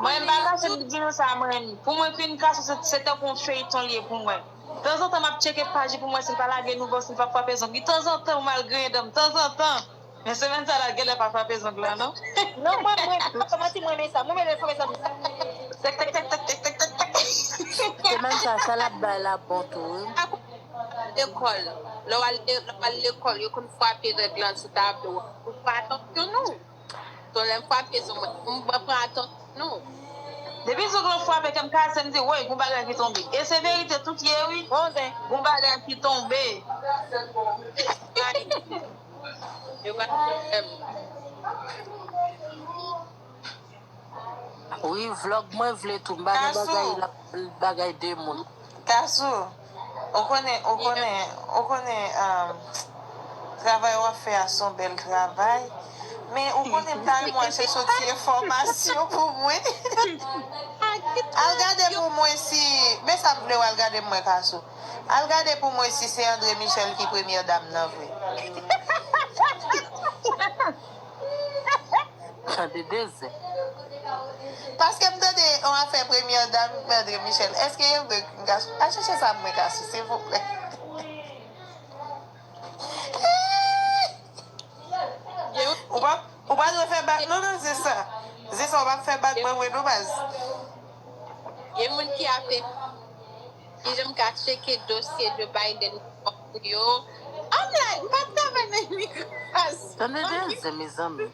Mwen, m pa kache m di nou sa, mwen. Pou mwen, Queen Kasou, se, se tankou yon feyton li ye pou mwen. Tanzantan, m ap tcheke paj li pou mwen, si l pa lage nouvo, si l pa frape zong li. Tanzantan, m al griyen dan m, tanzantan. Men semèn sa la, l genlè pa frape zong lan, non? Non, mwen, mwen, pa manti, mwen renmen sa. Mwen renmen lè fò sa. Tek, tek, tek, tek, tek, tek, tek, tek. Semèn sa, sa l ap bay la bon tou, wi. Lekòl. Lè w al, lè w al lekòl, yo konn frape règ lan sou tablo a. Ou fè atansyon, non. Ton lè m frape zong mwen, m pran atansyon, non. Depi zong lan frape, kè m kase, m di, woy, gon bagay ki tonbe. E se verite, tout ye, wi. Gon bagay ki tonbe. Yo pa fè m. Wi, vlòg mwen vle tou. M pa gen bagay la, bagay de moun. Kasou, ou konnen, ou konnen, ou konnen, um, travay w ap fè a se yon bèl travay. Men ou konnen m ta renmen w al chèche yon ti enfòmasyon pou mwen. Al gade pou mwen si, men sa m vle w al gade pou mwen, Kasou. Al gade pou mwen si se André Michel ki premyè dam nan vre. Tande de zen. Paske m tande yon afè premyè dam André Michel. Èske e vre? Al chèche sa pou mwen, Kasou, silvouplè. Ou pa, ou pa dwe fè bak non, non, se sa. Se sa, ou pa fè bak ban mwen non, baz. Gen moun ki ap ki jan m ka tcheke dosye Joe Biden pou yo. I'm like, m pa travay nan imigrasyon. Tande de zen, mezanmi.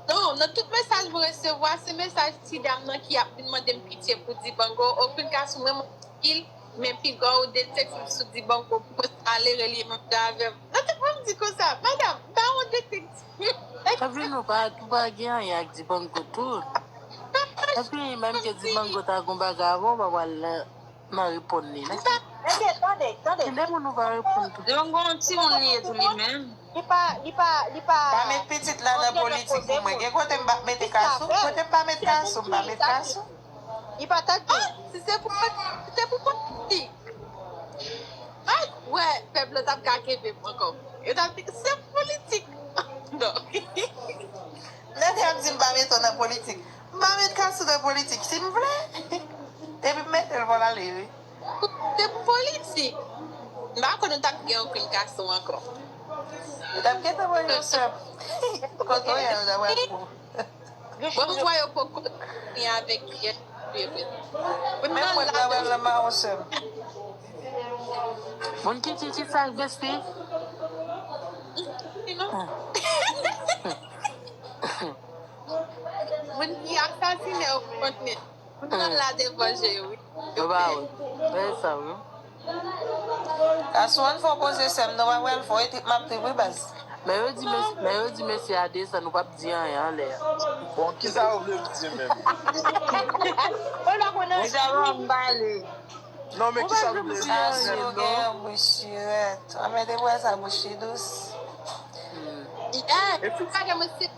Non, nan tout mesaj mwen resevwa, se mesaj ti dam nan ki ap vin mande m pitye pou di bango, okenn ka sou mwen, mwen trankil. men piga w detektiv sou Dibango, pou mwen se malere li ye menm jan avè m. Nan tèt mwen, m di konsa, madam, pa yon detektiv. Epi nou pa, nou pa gen anyen ak Dibango tou. Epi, menm ke Dibango ta gon bagay avè w, w pa pral nan, nan reponn li, non. Ebyen, tande, tande. Gen de moun ou pa reponn tou. Dibango yon timoun li ye tou li menm. Li pa, li pa, li pa. Pa met pitit la nan politik pou mwen. Gen kote m pa mete Kasou, kote m pa met Kasou, m pa met Kasou. Li pa tande. Ah, si se pou, si se pou politik. Ah, wè, pèp la t ap ka kenbe m ankò. Yo t ap di, se politik. Non. Lè nèg ap di m pa mete w nan politik. M pa met Kasou nan politik. Si m vle, epi m mete l pou l ale, wi. Se pou politik. M pa kwè nou t ap gen okenn Kasou ankò. Yo t ap gentan voye yon sè. Kote w ye, yo t ap pran pou. Bon, m kwè yo poko fini avèk kiyès pou yo fè. Menm mwen, m ta pral nan mawon sè m. Moun ki, ki, ki sa, Bestie? Sinon. Moun ki asasinen yo konnen. Moun nan la devan je yo, wi. Yo pa wè. Wè sa, wi. Kasou, ann fè w poze sè m, non, pa pral fè w, e trip m ap trip, wi, baz. Men yo di mes-, men yo di mesye a desann, ou p ap di anyen anlè a. Bon, kisa yo vle m di menm? Mwen pa konnen. Deja ban m pale. Non, men kisa yo vle m di menm, non? Kasou gen bouch chirèt. Anmède, wè sa, bouch li dous. Yeah, epi pa gen mesye.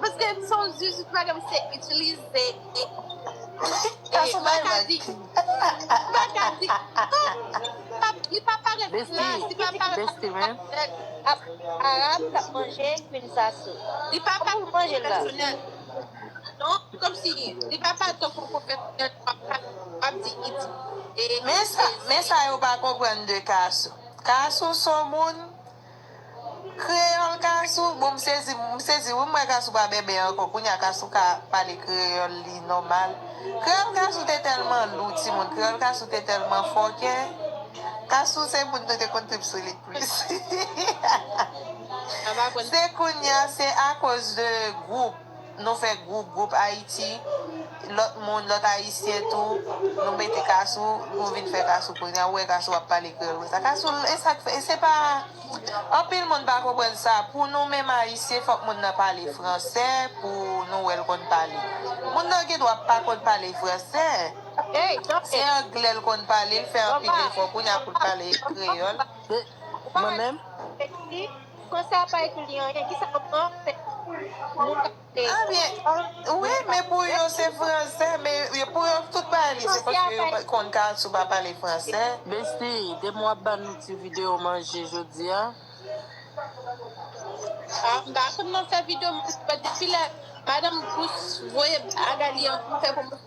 Paske m se yon jij, m pa gen misye itilize. Kasou bay vag. M pa ka di. Non, li pa, li pa parèt la, li pa parèt la. Bestie, man. Arab k ap manje kwin Kasou. Li pa parèt pèsonèl. Non, kòmsi, li pa parèt tankou pwofesyonèl, w ap, w ap di iti. Men sa, men sa yo pa konprann de Kasou. Kasou se yon moun Kreyòl Kasou, bon, m sezi, m sezi, wi, m wè Kasou pa bèbè ankò. Kounye a, Kasou ka pale kreyòl li nòmal. Kreyòl Kasou te tèlman lou, timoun. Kreyòl Kasou te tèlman fòkè. Kasou se moun nou te konn trip sou li plis. Se kounye a, se akoz de gwoup. Nou fè gwoup, gwoup Ayiti, lòt moun, lòt Ayisyen tou, nou mete Kasou, nou vin fè Kasou kounye a, ou wè Kasou ap pale kreyòl konsa. Kasou, e sa k fè, e se pa, anpil moun pa konprann sa. Pou nou menm Ayisyen, fòk moun nan pale fransè pou nou wè l konn pale. Moun nan gen dwa pa konn pale fransè. Se anglè l konn pale, l fè anpil efò kounye a pou l pale kreyòl. Mwen menm? Fransè a pa ekri li anyen. Kisa yo pran fè moun ka pale? Ah, byen, wi, men pou yo se fransè, men yo, pou yo tout bagay li, se paske yo pa konn Kasou pa pale fransè. Bestie, demen w ap ban nou ti videyo manje jodi a. Ah, m pa konn nan fè videyo manje, but depi lè madanm Gous voye bagay li an pou fè pwomosyon.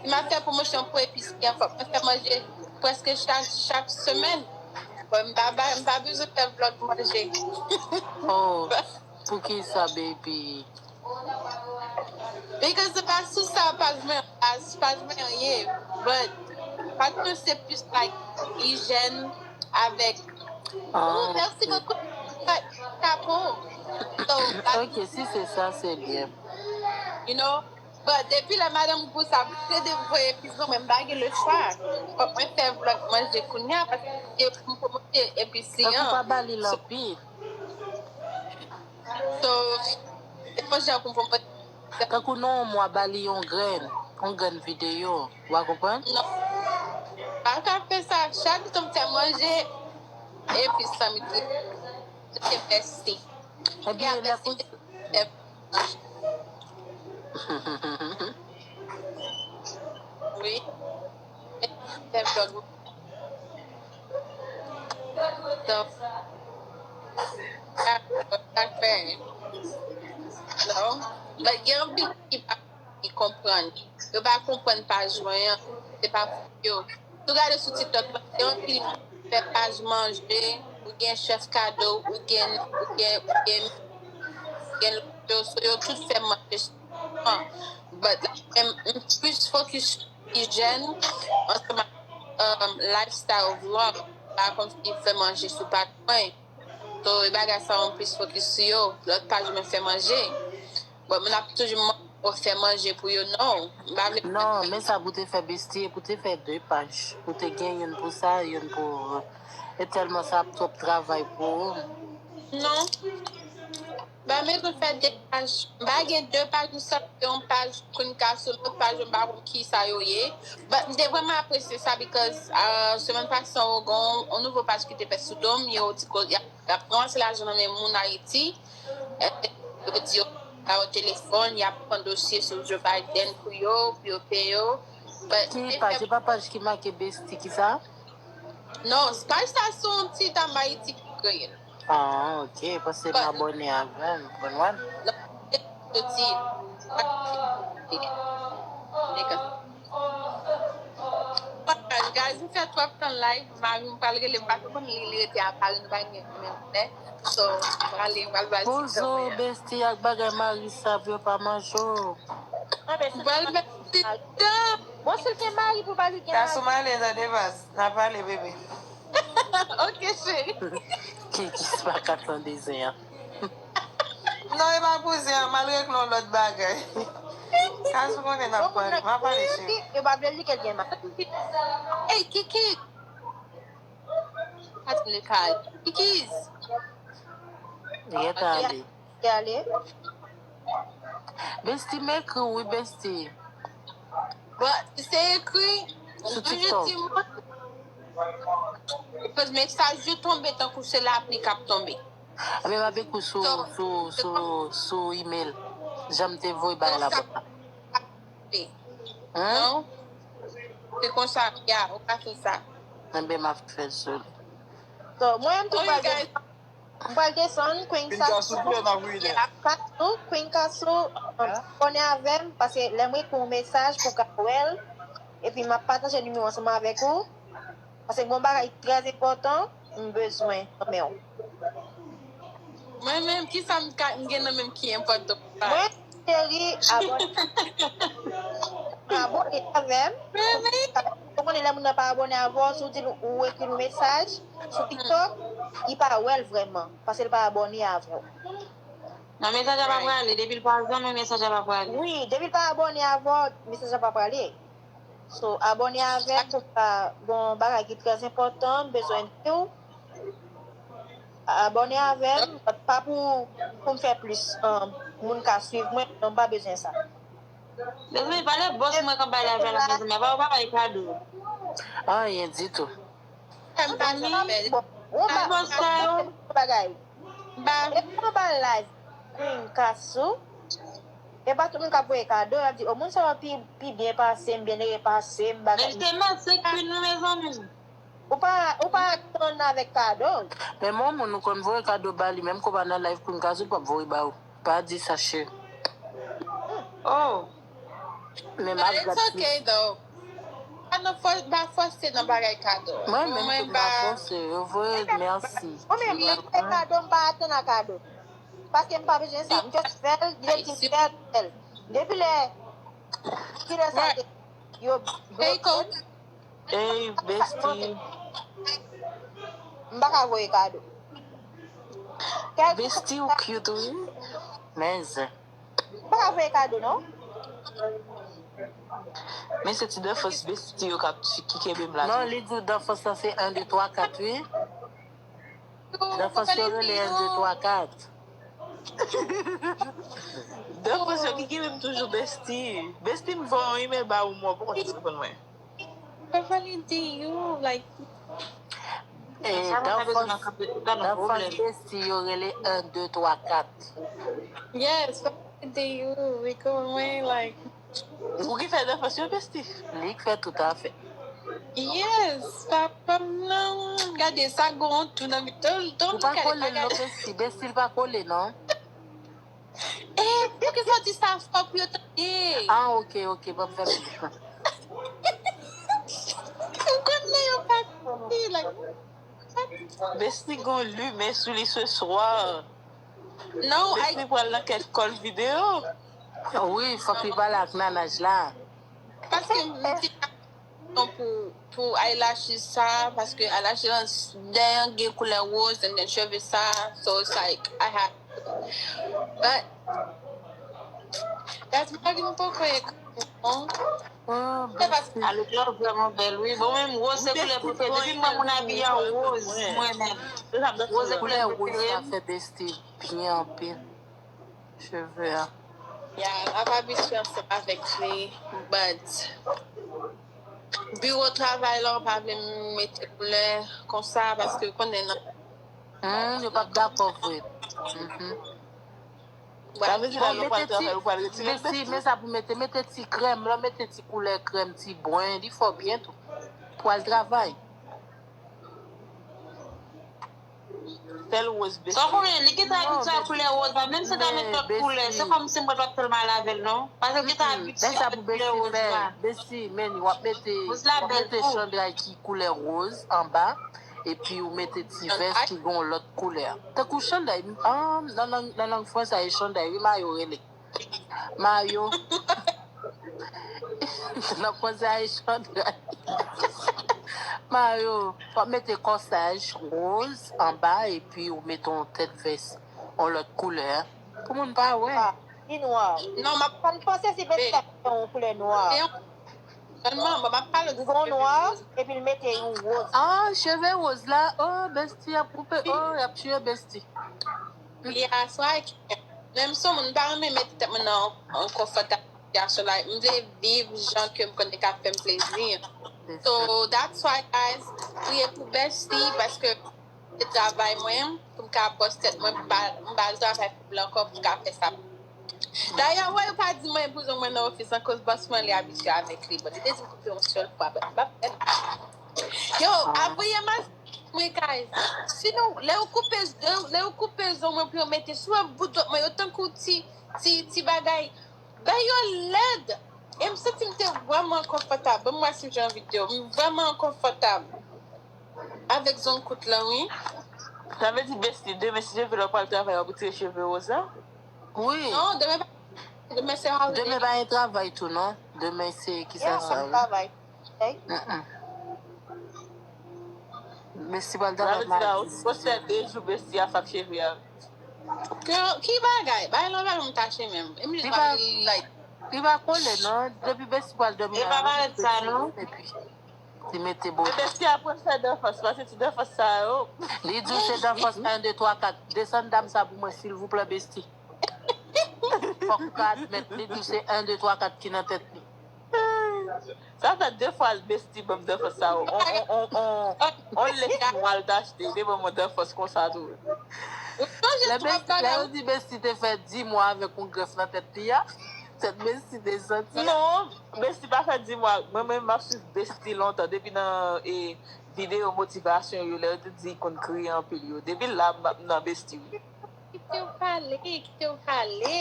M ap fè pwomosyon pou epis li an, fòk mwen fè manje prèske chak, chak semèn. Bon, m pa, pa, m pa bezwen fè vlòg manje. Oh, poukisa, baby? Because se pa sou sa paj mwen, paj, paj mwen an ye. But paj mwen se plis like ijèn avèk. Oh, mèsi bokou. Chapo. So, like, ok, si se sa, se byen. You know, But depi lè madanm Gous ap plede voye epis ban mwen, m pa gen lechwa. Fòk mwen fè vlòg manje kounye a, paske m pwomote epis li an. Tankou pa ba li l anpil. So, se konsa pou m pwomote. Tankou nan yon mwa, ba li yon grenn, yon grenn videyo. W a konprann? Non. Pa ka fè sa. Chak jou m fè manje, epis lan m itilize. Ok, mèsi. Ebyen, lè pou Wi. Fè vlòg. Donk, sa, sa fè. Non. But gen anpil ki pa ki konprann. Yo pa konprann paj mwen an. Se pa pou yo. Si w gade sou TikTok, gen anpil moun ki fè paj manje, ou gen chèf kado, ou gen, ou gen, ou gen, ou gen lòt yo, so yo tout fè manje chak mwa. But, m, m plis fokis sou ijèn, ansanm ak, um, lifestyle vlog, pa kòmsi fè manje sou paj mwen. So, e bagay sa yo m plis fokis sou yo. Lòt paj mwen fè manje. But, moun ap toujou mande ou fè manje pou yo, non. M pa vle. Non, men sa pou te fè bestie, pou te fè de paj. Pou te gen youn pou sa, youn pou. E tèlman sa ap twòp travay pou ou. Non. M pa bezwen fè de paj. M pa gen de paj, m sèl gen yon paj Queen Castoo, lòt paj yo m pa konn ki sa yo ye. But m te vrèman apresye sa because uh, semèn pase an Oregon, yon nouvo paj ki te fèt sou do m, yo di ko y ap y ap ranmase lajan nan men moun Ayiti. Yo di yo ba yo telefòn, y ap pran dosye sou Joe Biden pou yo, pou yo peye yo. But Ki paj? E pa paj ki make bestie ki sa? Non, paj sa se yon ti dam Ayiti ki kreye l. Ah, ok. Paske m abòne avè l, konprann? Soti. Guys, m fè twòp tan live, mari m pral rele m, pa konn li, li rete a Paris, nou pa gen menm lè. So, m prale, m pral ba l ti Bonjou, bestie ak bagay mari sa vre pa manje w. M pral ba l ti tan. Bon, si l gen mari pou pa li gen Ka sou mari. Male tande baz, n a pale bebe. Ok, cheri. Ki ki pa ka tande zen an. Non, e pa pou zen an, m al regle yon lòt bagay. Ka sou konnen n ap pale, m a pale cheri. Yo pa vle li ke l gen mari. Hey, Kiki. Atenn le kal. Kikiz. Ret ale. Ki ale? Bestie m ekri w wi bestie. Bon, se ekri. Sou Toujou TikTok. Di mwen. Because mesaj yo tonbe tankou se lapli k ap tonbe. Ebyen m ap ekri w sou sou sou sou email. Jan m te voye bagay la bò. Non? Se konsa, ya, ou ka fè sa. Ebyen m ap fè l sou li. So, mwen m tou Oh, pral you guys. desann. M pral desann, Queen Queen Castoo, tou lè n ap ride. Castoo, Queen Castoo, abòne avè m, paske lè m ekri yon mesaj pou ka wè l, epi m ap pataje nimewo ansanm avèk ou, paske gon bagay trè enpòtan, m bezwen nan men w. Mwen menm, ki sa m ka- m gen nan menm ki enpòtan? Mwen, cheri, abòne. Abòne avè m. Ou konnen lè moun nan pa abòne avè w, si w di l ou ekri l mesaj sou TikTok, li pa wè l vrèman, paske l pa abòne avè w. Nan mesaj la pa prale, depi l pa zanmi mesaj la pa prale. Wi, depi l pa abòne avè w, mesaj la pa prale. So, abòne avè m, se pa bon bagay ki trè enpòtan, m bezwen di w. Abòne avè m, pa pou pou m fè plis, um, moun ka swiv mwen, non, m pa bezwen sa. Mezanmi, pale bòs mwen k ap bay lajan la, mezanmi, apa ou pa bay kado? Anyen ditou. M pa ni fè. Bon, ou pa Ay, bòs sa yo. Bagay. Ba, E pou ba live Queen Castoo. E pa tout moun k ap voye kado, y ap di, o moun sa yo pi, pi byen pase m, byen ere pase m, bagay. Men se mèt se Queen nou, mezanmi. Ou pa, ou pa tann avèk kado. Men mwen moun ou konn voye kado ba li, menm kou pa nan live Queen Castoo, li p ap voye ba ou. Pa di sa cheri. Oh. Men m but ap it's gad okay though. Pa nan fòs, ba fòse nan bagay kado. Mwen menm Mwen tout m pa ba, fòse, yo voye mèsi. Mwen menm, lè m fè kado, m pa atann a kado. Paske m pa bezwen sa. M just fè l, li di m fè l, fè l. Depi lè, ki lè sa Right. te, yo Hey, Coach. Hey, bestie. M pa ka voye kado. Kèl Bestie ou cute wi. Men zen. M pa ka voye kado, non. Men se ti defans bestie yo k ap ki kenbe m la Non, tou. Li di w defans lan se en, de, twa, kat wi. Defans yo rele en, de, twa, kat. Defans yo ki kenbe m toujou bestie. Bestie m voye yon email ba ou, mwen poko te reponn mwen. Beverly D U, like, E Sa mwen ta bezwen nan defans, kanpe tout la nan defans pwoblèm. Bestie yo rele en, de, twa, kat. Yes, Beverly D U, we go away, like, Ou ki fè defans yo bestie? Li k fè tout afè. Yes, papa m nan, gade sa gon tou nan mitan l, Ou pa kole l non, Bestie. Bestie l pa kole non. Eh, poukisa w di sa fò pou yo tande? Ah, ok, ok, pa fè m. M konnen yo pa tande, like, Bestie gon limen sou li se swa. Non, ay, Bestie pral nan kèk kòl videyo. Wi, fòk li pale ak nanaj la. paske m te non pou, pou eyelashes sa, paske eyelashes lan dèyè gen koulè woz, and then cheve sa, so it's like, I had, but, Jasmine poko ekri non. Oh, bèsi. Alèk la vrèman bèl wi. Bon menm woz se koulè prefere. Depi mwen moun abiye an woz mwen menm. Woz se koulè prefere m. Fè bèsi byen anpil. Cheve a. Ya, m ap abitye ansanm avèk li, but biwo travay la, m pa vle m mete koulè konsa, paske ou konnen nan. Hmm, yo p ap dakò vre. Mhm. Sa vle di lè yo pral travay, ou pral retire Mesi, men sa pou mete, mete ti krèm, lè w mete ti koulè krèm, ti bwen, li fè w byen tou. Pou al travay. Sèl woz besi. Sa w konnen, li gentan abitye a koulè woz la, menm si w ta met lòt koulè, se kòmsi mwen pa t fè l mal avè l non. Paske l gentan abitye a koulè woz la. Besi, men w ap mete, w ap mete chanday ki koulè woz anba, epi w mete ti vès ki gen yon lòt koulè. Tankou chanday, ah, nan lang, nan lang fransè a, e chanday, wi, mayo rele. Mayo. Nan fransè a, e chanday. Mayo, w ap mete kòsaj woz anba, epi w mete yon tèt vès, yon lòt koulè. Pou moun pa wè. Li nwa. Non, m ap Sa m panse si bèsi ta gen yon koulè nwa. Sèlman, bon, m ap pale Li gen yon nwa, epi l mete yon woz. Ah, cheve woz la, oh, besti ap koupe, oh, y ap tiye besti. Yeah, so I can. Menm si moun pa renmen mete tèt mwen nan yon konfòtab sitiyasyon la, m vle viv jan ke m konnen ka fè m plezi. So that's why guys, priye pou besti paske se travay mwen pou m ka bòs tèt mwen, pou m pa m pa al travay pou blan ankò pou m ka fè sa. Dayè, wè yo pa di mwen pou zong mwen nan ofis akoz bòs mwen li abitye avèk li. Bon, li te di m koupe yon sèl fwa, but m pa fè l. Yo, avoye mas mwen guys. Sinon, lè yo koupe lè yo koupe zong mwen pou yo mete sou yon bout dwèt mwen, yo tankou ti ti ti bagay. Bay yo lèd. E m santi m te vrèman konfòtab. Ban m wè si jan videyo. M vrèman konfòtab. Avèk zong kout lan, wi. Sa vle di besti, demen si Dye vle w pral travay w ap retire cheve woz la? Wi. Non, demen pa demen se holiday. Demen pa gen travay tou non. Demen se kisa sa wi. Travay. Mm-mm. Besti pral Sa vle travay di la, ou madi. poste de jou besti a fak cheve a. Girl, ki bagay? Bagay lan pa janm tache menm. E m jis pa like. Li pa kole non. Depi besti pral dòmi E pa parèt sa non. Epi li mete bo. E besti aprann fè danfans, paske ti danfans sa yo. Li di w se danfans en, de, twa, kat. Desann dam sa pou mwen silvouplè besti. Fòk ou ka admèt li di w se en, de, twa, kat ki nan tèt li. Sa fè de fwa besti ban m danfans sa yo. On, on, on, on, on lès mwa l t achte, li te ban mwen danfans konsa tou. Ou sonje Lè twòp besti, lè bagay. yo di besti te fè di mwa avèk yon grèf nan tèt li a, tèt besti te santi. Non, besti pa fè di mwa. Mwen menm m ap swiv besti lontan depi nan e, videyo motivasyon yo lè yo te di konn kriye anpil yo. Depi la m ap nan besti wi. Kite w pale, kite w pale.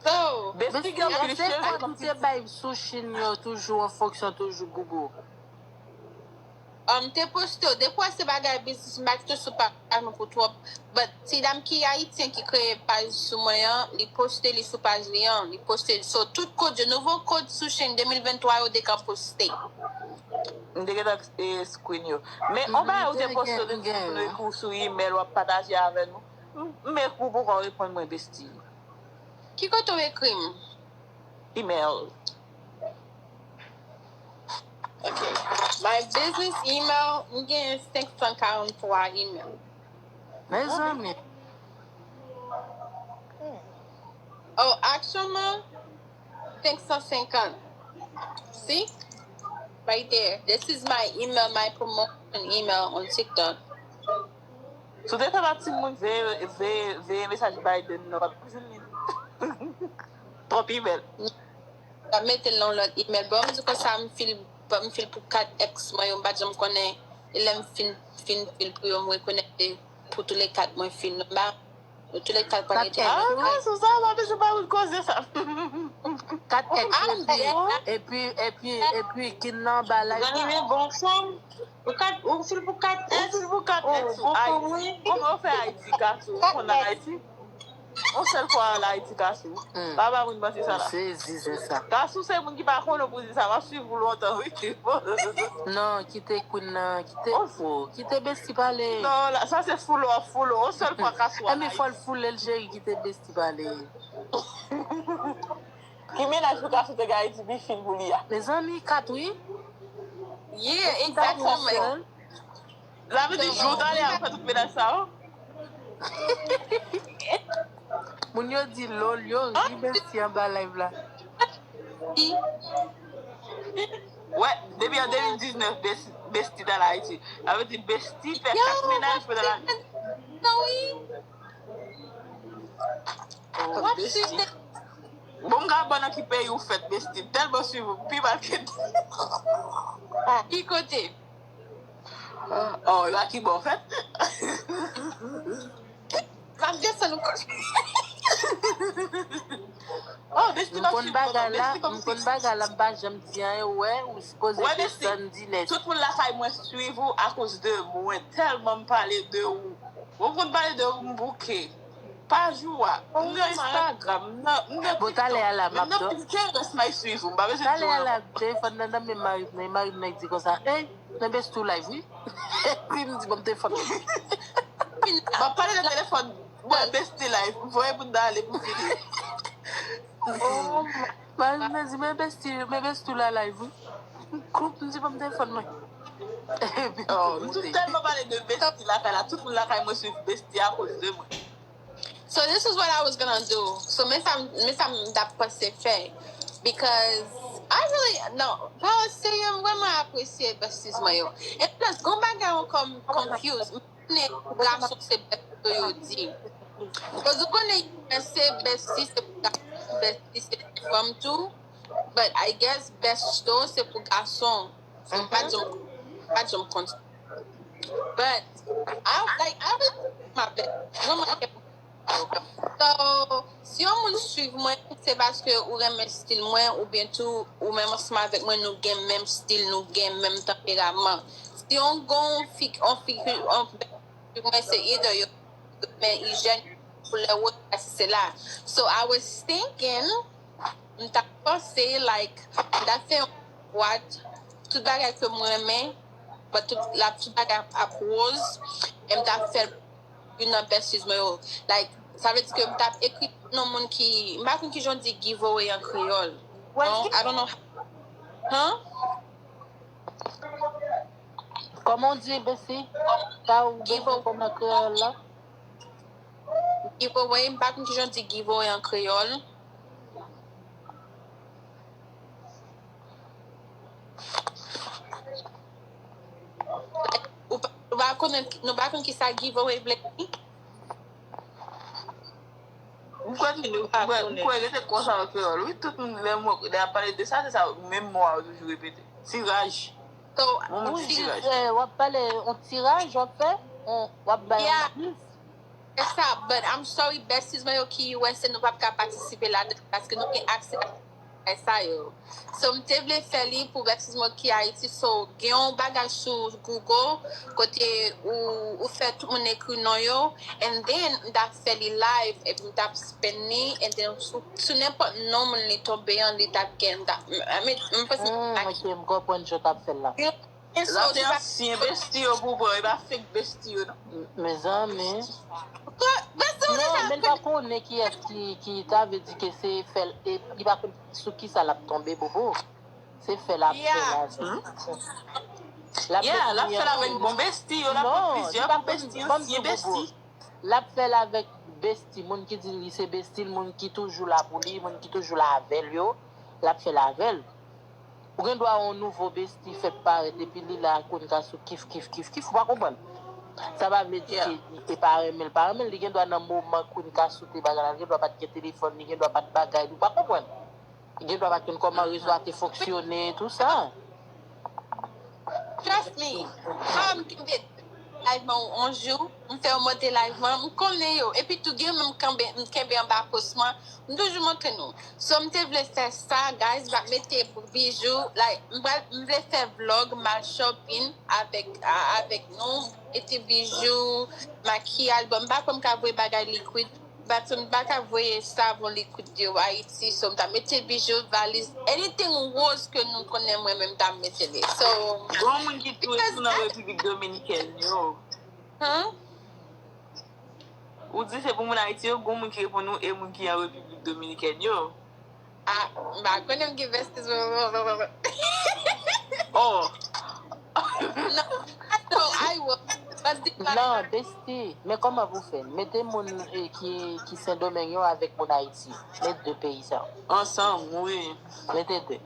So, Besti gen anpil Èske cheve. kòd ou te bay sou chin yo toujou an fonksyon toujou gougou? Um, te poste yo. Depi w wè se bagay biznis, m pa kite sou paj mwen pou twòp. But ti dam ki ayisyen ki kreye paj sou mwen an, li poste li sou paj li an. Li poste. So, tout kòd yo, nouvo kòd sou chin de mil venntwa yo deja poste. M te gentan e, screen yo. Men on bagay ou te poste yo te di pou nou ekri w sou email w ap pataje avè nou. M, m ekri w poko reponn mwen besti. Ki kote w ekri m? Email. Ok. My business email, m gen senk san karant twa email. Mezanmi. Oh, actually, senk san senkant. See? Right there. This is my email, my promotion email on TikTok. Si w te fè pa timoun veye, veye, veye mesaj Biden nan, w ap bezwen li. Twòp email. M ap mete l nan lòt email. Bon, m di konsa m fil, m fil pou kat ex mwen yo, m pa t janm konnen. E lè m fin, fin fil pou yo, m rekonèt pou tou le kat mwen fil. M ba, tou le kat pa rete. Ah, sou sa, m ap bezwen pa ou koze sa. Kat ex epi, epi, epi, epi kin nan ba la. Zanmi men bon fanm. Ou kat, ou fil pou kat Ou ex. fil pou kat ex ou. Ay, kòman yo fè Ayiti, Kasou? Ou konn Ayiti? On sèl fwa al Ayiti, Kasou. Pa ba moun manti sa la. Sezi, se sa. Kasou se moun ki pa konnen pou di sa. M ap swiv ou lontan, wi. Non, kite Queen nan, kite, oh, kite Besti pale. Non, la, sa se full off, full off. On sèl fwa Kasou al Emi fò l Ayiti. Foule l, cheri, kite Besti pale. Ki mennaj pou ka sot Ayiti pi fin pou li a? Mezanmi, kat wi. Yeah, exactement. Sa vle di jou w t ale a ou fè tout mennaj sa yo? Moun yo di lol, yo ri Bestie anba live la. Wè, depi an de mil diznèf Bestie t al Ayiti. Sa vle di Bestie fè kat mennaj pandan l al. Non, wi. W ap suiv Bon, m ka ban nan ki peyi ou fèt, Bestie. M tèlman suiv ou, pi mal ke. Ki kote? Oh, la ki bon fèt. M ap desann ou kote. Oh, Bestie M konn bagay la, m konn bagay la, m pa janm di anyen, wè, ou sipoze desann di nèt. Tout moun lakay mwen suiv ou akoz de mwen, tèlman m pale de ou. Ou konn pale de ou, m bouke. Pa jou a, m nan Instagram, m nan m nan Bon, talè a la, m ap nan Pinterest may suiv ou, m pa bezwen di Talè a w la, telefòn nan nan men mari m, nan mari m nan di konsa, hey, nan Bestie live, wi. Epi m di, bon, m telefòn. M ap pale nan telefòn, mwen Bestie live, m voye moun nan ale pou vini. Mari m nan di, men Bestie, men Bestie la live, wi. M koup, m di, bon, m telefòn mwen. Epi Oh, m tou tèlman pale de Bestie lakay la, tout moun lakay mwen suiv Bestie akoz de mwen. So this is what I was gonna do. So men sa men sa m t ap panse fè. Because I really, no, pa serye, m vrèman apresye besties mwen yo. E plus, gon bagay ankò m confuse. M konnen pou gason se bestie yo di. Cause ou konnen se bestie se pou gason, bestie se pou fanm tou. But I guess besto se pou gason. So m pa janm pa janm konn. But I like I really my best. Mwen mwen So, si yon moun suiv mwen, se paske ou renmen stil mwen, oubyen tou, ou menm ansanm avèk mwen, nou gen menm stil, nou gen menm tanperaman. Si yon gon fik, on fik, on suiv mwen, se either yo renmen ijèn, koulè wòz, sesi, sela. So, I was thinking, m t ap panse, like, m t ap fè yon bwat, tout bagay ke m renmen, but tout, la, tout bagay ap wòz, e m t ap fè l youn nan besties mwen yo. Like, sa vle di ke m t ap ekri non moun ki, m pa konn kijan w di giveaway an kreyòl. Bon, I don't know. Huh? Kòman w di, Bessie? Sa ou bezwen kòman kreyòl la? Giveaway, m pa konn kijan w di giveaway an kreyòl. Ou pa, ou pa konnen, nou pa konn kisa giveaway vle di? M kwè ki nou, m kwè, m kwè rete konsa an kreyòl, wi, tout moun, lè mwen, lè y ap pale de sa, se sa, menm mo a yo toujou repete. Tiraj. So, Bon, Ou ti di, tiraj. eh, w ap pale, on tiraj w ap fè, on, w ap bay Yeah. on gift. E sa, but I'm sorry, besties mwen yo ki U S A, nou p ap ka patisipe ladan, paske nou gen aksè a sa yo. So, m te vle fè li pou besties mwen ki Ayiti. So, gen yon bagay sou Google, kote ou, ou fè tout moun ekri non yo, and then, m t ap fè li live, epi m t ap spin li, and then, sou, sou nenpòt non moun li tonbe an, li t ap gen, m t ap, m, I mean, m panse Hmm, ok, m konprann jan w t ap fè l la. And so, Sa se se pa ansyen bestie yo pou pran, e pa fake bestie yo, non. Mezanmi. But, but still, Non, men l pa konnen kiyès ki, ki ta vle di ke se fè l, e, li pa konn sou ki sa l ap tonbe, bobo. Se fè l ap fè Yeah. la. L ap Yeah, l ap vin fè l avèk bon bestie yo, l ap pran Non, plizyè li pa bon bestie, konn, ban m di ansyen w, bobo. bestie. L ap fè l avèk bestie, moun ki di li se bestie l, moun ki toujou la pou li, moun ki toujou la avè l yo. L ap fè l avè l. Ou gen dwa yon nouvo bestie fèk parèt epi li la konn ka sou kif, kif, kif, kif, ou pa konprann. Sa pa vle di Yeah. ke li te pa renmen l, pa renmen l, li gen dwa nan moman konn ka sou te bagay la, li gen dwa pa t gen telefòn, li gen dwa pa t bagay, ou pa konprann. Li gen dwa pa t konn kòman rezo a te fonksyone, tou sa. Trust me. Kòm m kenbe live mwen yon jou, m fè yo monte live mwen, m konnen yo. Epi tou gen menm kanbe, m kenbe anba post mwen, m toujou montre nou. So m te vle fè sa, guys, m ap mete bijou, like, m pral, m vle fè vlog, m al shopping avèk, a- avèk nou, mete bijou, makiyaj, bon, m pa kwè m ka voye bagay likwid, but m pa ka voye savon likwid yo Ayiti, so m ta mete bijou, valiz, anything rose ke nou konnen mwen menm m ta mete li. So, Gon moun ki tou tou nan Repiblik Dominikèn yo. Huh? Ou di se pou moun Ayiti yo, gon moun ki reponn ou e moun ki an Repiblik Dominikèn yo. Ah, m pa konnen m gen besties. Oh, No, I know I will. But the Non, besti, men kòman pou fè? Mete moun eh, ki, ki Sendomeng yo avèk moun Ayiti. Met de peyi sa. Ansanm, wi. Mete de.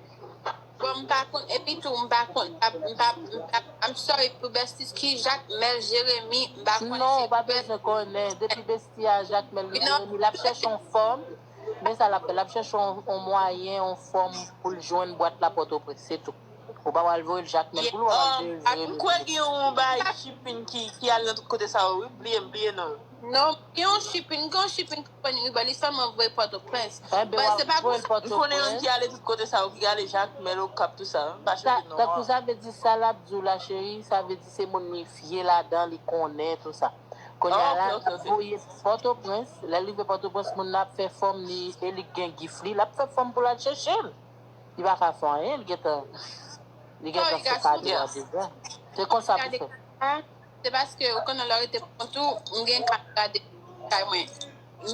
Bon, m pa konn, epi tou, m pa konn, m pa, m pa, m pa, I'm sorry, pou besties ki Jakmèl Jeremi, m pa konn Non, si ou pa bezwen konnen. Depi besti a Jakmèl li Jeremi, l ap chèche yon fòm. Men sa l ap fè, l ap chèche yon, yon mwayen, yon fòm pou l jwenn bwat la Pòtoprens, se tou. Ou pa pral voye l Jakmèl pou l, ou pa pral voye l M kwè gen yon bay shipping ki, ki al nan tout kote sa yo, wi. Bliye m, bliye non. Non, gen yon shipping, gen yon shipping company, wi, but li sèlman voye Pòtoprens. Enben, w ap voye l M konnen yon Pòtoprens. Ki ale tout kote sa yo, ki ale Jakmèl, Okap, tout sa. M pa Sa- chanje non. Tankou sa vle di sa l ap di w la, cheri, sa vle di se moun li fye ladan, li konnen, tout sa. Kounye a la, Ah, ok, ok, l ap voye Pòtoprens, lè l rive Pòtoprens, moun nan ap fè fòm li, e li gen gif li, l ap fè fòm pou l al chèche l. Li pa ka fè anyen, li gentan, li gentan fè kado a deja. Se konsa pou fè. Se paske ou konnen lè w rete pou kont ou, m gen ka gade kay mwen.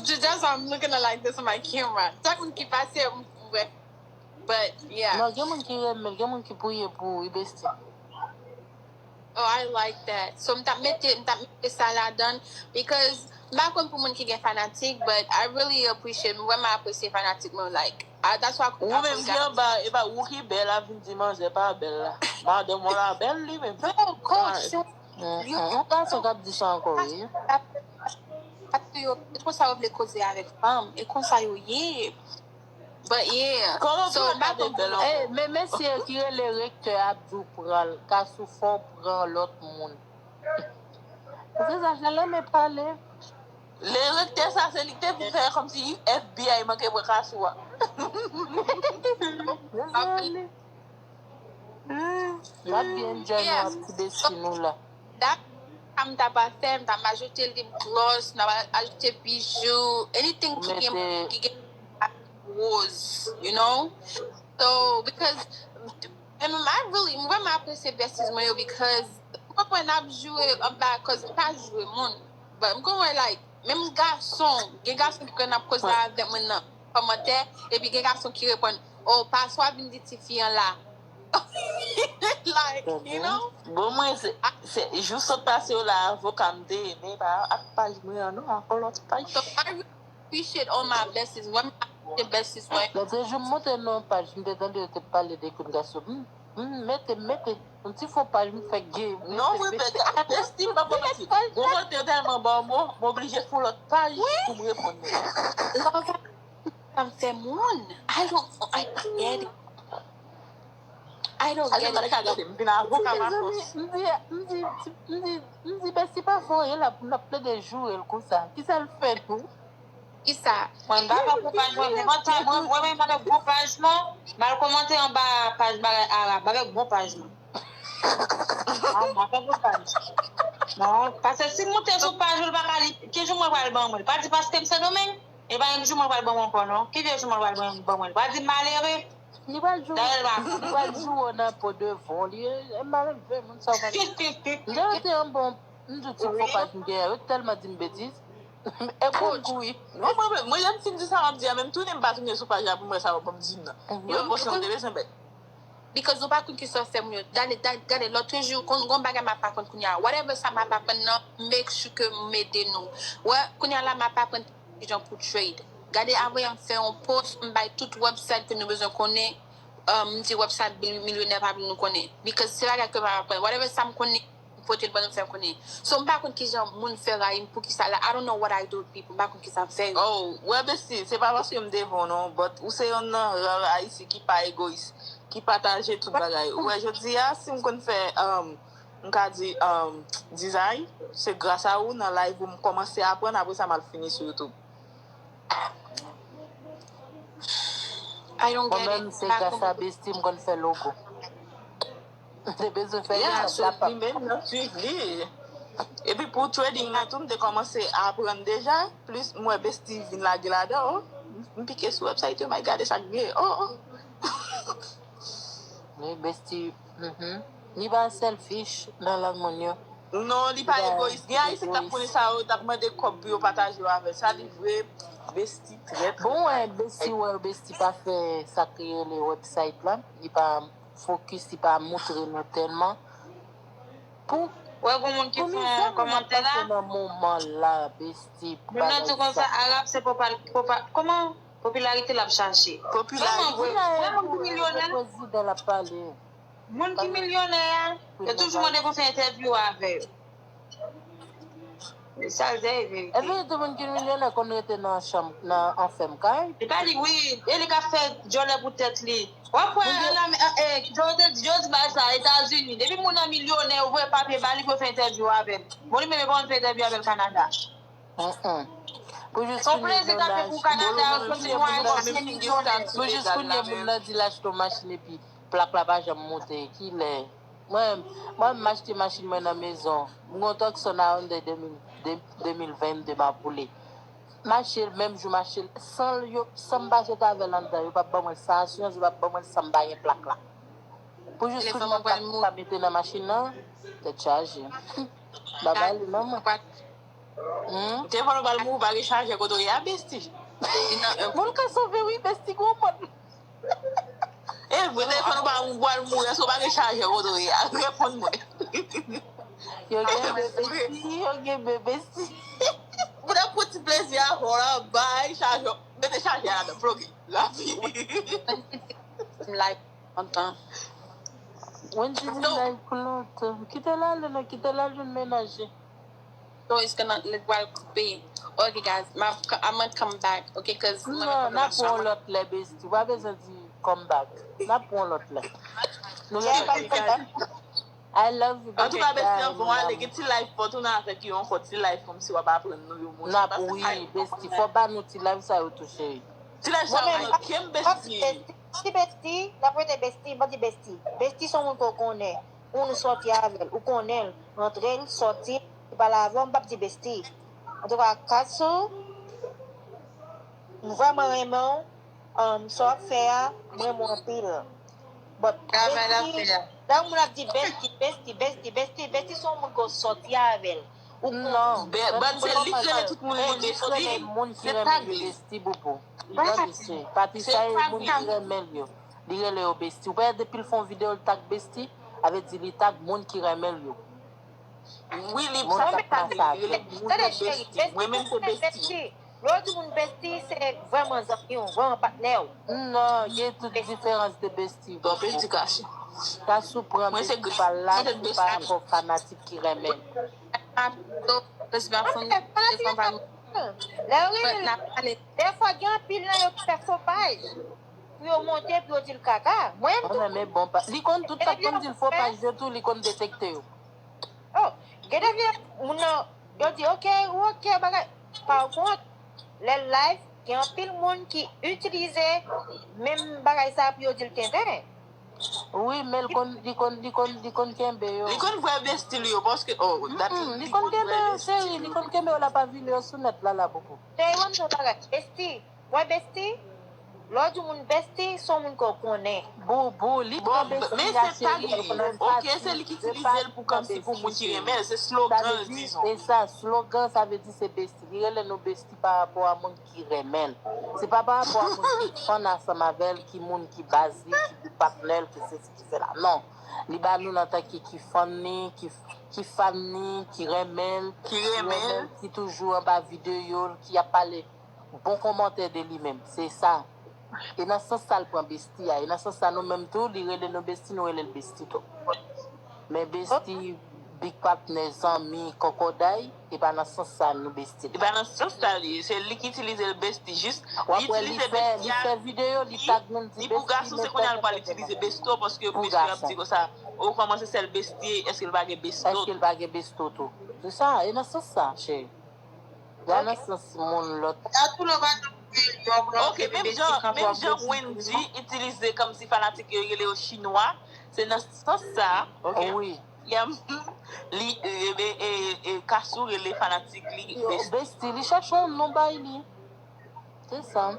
Just I'm looking at like this on my camera. Chak moun ki pase, m wè. But yeah. Non, gen moun ki renmen, gen moun ki priye pou ou, wi, besti. Oh, I like that. So m t ap mete, m t ap mete sa ladan because m pa konn pou moun ki gen fanatik, but I really appreciate, m vrèman apresye fanatik mwen, like, ah, that's why Ou menm ki anba, e pa ou ki bèl ap vin di manzè pa bèl la. Madanm ou la bèl li menm. No, coach, so Yon gason k ap di sa ankò, wi. Paske yo, e konsa yo vle koze avèk fanm, e konsa yo ye. But yeah. Kòman So, pou m pa gade konn bèl pou Eh, men mesye ki rele rektè ap di w pran l, Kasou fò w pran lòt moun. Se sa, jan l renmen pale. Le rektè sa, se li ki te vin fè kòmsi FBI manke pran Kasou a. Se sa, li. Hmm, w ap byen enjoy nou ap ti besti nou la. Dat sa m ta pral fè, m ta m ajoute lip gloss, m ta pral ajoute bijou, anything ki gen ki gen woz, you know? So, because and I really, m vrèman apresye besties mwen yo because m konn wè n ap joure anba, cause m pa joure moun. But m konn wè like, menm gason, gen gason ki konn ap koze avèk mwen nan kòmantè, epi gen gason ki reponn, oh, pa swa vin di tifi an la. Like, you know? Bon, mwen, se, se, jou sot pase yo la, avoka m te ye, men pa ak paj mwen an, non, ak yon lòt paj. So, I really appreciate all my besties. Mwen, m apresye besties mwen. Lòt jou, m monte nan yon paj, m te tande yo te pale de Queen Kasou. M, m mete, m mete yon ti fo paj, m fè gay. Non, mwen, besti, m pa pral manti. Bon, mwen te tèlman ba w mo, m oblije fè yon lòt paj pou m reponn nou. Sa m fè moun. I don't, I don't get it. I don't Ase get pale it. Ka gade, m vin avoka m a fòs. M di, m di, m di, m di, besti pa voye la pou n ap plede joure l konsa. Kisa l fè nou? Kisa? Mwen m pa fè bon paj mwen, mwen mwen mwen mwen mwen gwo paj mwen, m al kòmante anba paj bagay arab avèk bon paj mwen. Ah, m pa fè bon paj. Non, paske si m moute sou paj ou, l pa ka li, ki jou mwen pral ban mwen? Li pa di paske m Sendomeng, e pa menm jou mwen pral ban mwen ankò non. Ki vye jou mwen pral ban ban mwen? Li pa di m malere. Li pral joure, li pral joure w nan po devan w. Li e malelve, moun sa w pa. M te rete an bon, m di ti fo paj m genyen, yo tèlman di m betiz. E kou m kouri. Non, mwen, mwen, lè m fin di sa, m ap di a, menm tounen m pa tounen sou paj la pou m wè sa yo ban m di m nan. Yo, bon, sa m te bezwen bèt. Because ou pa konn kisa w fè moun yo. Gade, gade, gade, lòt jou, kon, gon bagay m ap aprann kounye a. Whatever sa m ap aprann nan, make sure ke m ede nou. Wè, kounye a la, m ap aprann kijan pou trade. Gade, avan yè m fè yon post, m bay tout website ke nou bezwen konnen. Um, m di website bil-, milyonè pa vle nou konnen. Because se bagay ke m ap aprann. Whatever sa m konnen, m pote l ban nou fè konnen. So, m pa konn kijan moun fè rayi m, poukisa la. I don't know what I do with people. M pa konn kisa m fè yo. Oh, wè, besti, se pa paske m devan w non, but ou se yonn nan rar Ayisyen ki pa egoyis, ki pataje tout bagay. Ou wè, jodi a, si m konn fè, um, m ka di, um, dizay, se gras a ou, nan live ou m kòmanse aprann, apre sa m al fini sou YouTube. I don't Mwen get menm, it. se gras a besti m konn fè logo. M te bezwen fè Yeah, yon so laptop. Li menm nan suiv li. Epi pou trading nan tou, m te kòmanse aprann deja. Plis m wè besti vin lage ladan, oh. M pike sou website yo, m al gade sa k gen. Oh, oh. Wi, besti. Mhm. Li pa selfish nan lang moun yo. Non, li pa egoyis. Gen Ayisyen k t ap konnen sa yo, t ap mande kòb pou yo pataje yo avè l. Sa li vre. Besti trè trè. Bon, wè, Besti, wè, Besti pa fè sa ki rele website la. Li pa focus, li pa moutre nou tèlman. Pou Wè, gon moun ki fè yon kòmantè la. Nan moman la, Besti. Moun nan di konsa, Arab se popa, popa, kòman? Popilarite l ap chache. Popilarite. Vre, vre moun ki milyonè. Prezidan l ap pale. Moun ki milyonè a, yo toujou mande pou fè entèvyou avè yo. E sa l di a e verite. Epi tou moun ki milyonè konn rete nan chanm, nan anfèm kay. Li pa li, wi, e li ka fè djòlè pou tèt li. W ap wè, Joe te di, Joe di bagay sa, Etazini, depi moun nan milyonè, yo voye papye ba li pou yo fè entèvyou avè l. Bon, li menm yo pa konn fè entèvyou avè l Kanada. Pou jis kounye moun nan achte. Pou jis kounye moun nan di l achte yon machin epi plak la pa janm monte. Kilè? Mwen, mwen m achte machin mwen nan mezon. M gen yon Tucson Highlander de mil, de, de mil vennde m ap woule. M achte l, menm jou m achte l, san l, yo, san m pa sot avè l anndan, yo p ap ban mwen l, san asirans, yo p ap ban mwen l san m pa gen plak la. Pou jis kounye a m pa mete nan machin nan, tèt chaje. Babay li non mwen. Telefòn ou pral mouri, ou pa gen chajè kote w ye a, besti. Moun ka sove wi, besti gwo mòn. E vre, telefòn ou pral mouri, èske ou pa gen chajè kote w ye a? Reponn mwen. Yo gen bebe si, yo gen bebe si. Moun ap pran ti plezi avè w la, bay chajè, mete chajè ladan, ploge. Lavi. Like, antan. Wendy di like pou lontan. Kite l ale non, kite l al jwenn menaje. So it's gonna, li pral koupe. Okay guys, ma, I'm gonna come back, okay, cause Non, n ap pran yon lòt lè, bestie. Ou pa bezwen di come back. N ap pran yon lòt lè. Nou gen I love you, Antouka, bestie, anvan w ale, gen ti live pou w tounen avèk yo ankò, ti live kòmsi w ap aprann nou yon mo. N ap, wi, bestie, fò w ba nou ti live sa yo tou, cheri. Ti live sa yo nan kè m, bestie. Ti bestie, n ap rete bestie, m ap di bestie. Bestie se yon moun ke w konnen, ou nou sòti avè l, ou konnen l, rantre l, sòti, li pale avè w, m p ap di bestie. Antouka, Katsou, m vrèman renmen w, um, sa w ap fè a, m renmen w anpil. But bestie, lè yon moun ap di bestie, bestie, bestie, bestie, bestie se yon moun ke w sòti avè l. Ou konnen. Non. Bèt se li ki rele tout moun li gen sou li. Se tag li. Bestie bobo. Patricia e moun ki renmen l yo. Li rele yo bestie. Ou pa wè depi l fè yon videyo l tag bestie, avè di li tag moun ki renmen l yo. Wi, li sa fè tag li, li rele moun yo bestie. Mwen menm se bestie. Lè w di moun bestie, se vrèman zanmi w, vrèman patnè w. Non, gen tout diferans de bestie. Bon, edikasyon. Sa sou pran bestie pa l la, se pa rapò fanatik ki renmen l. Lè w rele, dèfwa gen anpil nan yo ki fè fo paj pou yo monte, pou yo di l kaka. Mwen menm tou. Mwen renmen bon paj. Li konn tout sa k konn di l fo paj yo tou, li konn detekte yo. Oh, gen de vye moun nan, yo di, ok, ou ok, bagay. Pa kont, lè l live, gen anpil moun ki itilize menm bagay sa pou yo di l tenten. Wi, men l konn, li konn, li konn, li konn kenbe yo. Li konn vrè bestie li yo, paske, oh, dat li konn vrè bestie li yo. Li konn kenbe yo, l ap avili yo sou nèt la, la, bobo. Cheri, ban m di w yon bagay, bestie. Wè bestie, lè w di yon moun bestie, se yon moun ke w konnen. Bobo, li pran bestie a cheri, li pran l fasil, se pa ti nan bestie cheri. Se slogan l, dizon. Sa vle di, e sa, slogan, sa vle di se bestie. Li rele nou bestie pa rapò a moun ki renmen l. Se pa pa rapò a moun ki fann ansanm avè l, ki moun ki baz li, ki patnè l, ki sesi, ki sela. Non. Li ba nou l antanke ki fann li, ki, ki fan li, ki renmen l, ki renmen l, ki toujou anba videyo l, ki ap pale bon kòmantè de li menm. Se sa. E nan sans sa l pran bestie a. E nan sans sa nou menm tou, li rele nou bestie, nou rele l bestie tou. Men bestie, big patnè, zanmi, kòkòday, e pa nan sans sa nou bestie. E pa nan sans sa li ye. Se li ki itilize l bestie. Jis, li itilize bestie a. Li pou gason, se kounye a l pral itilize besto, paske mesye ap di konsa, ou kòmanse sèl bestie, èske l pa gen besto? Èske l pa gen besto tou? Se sa, e nan sans sa, cheri. Gade sans moun lòt. Ok, menm jan, menm jan Wendy itilize kòmsi fanatik yo rele yo chinwa, se nan sans sa, ok? Wi. Li, e, e, e, Kasou rele fanatik li bestie. Bestie, li chache yon non bay li. Se sa.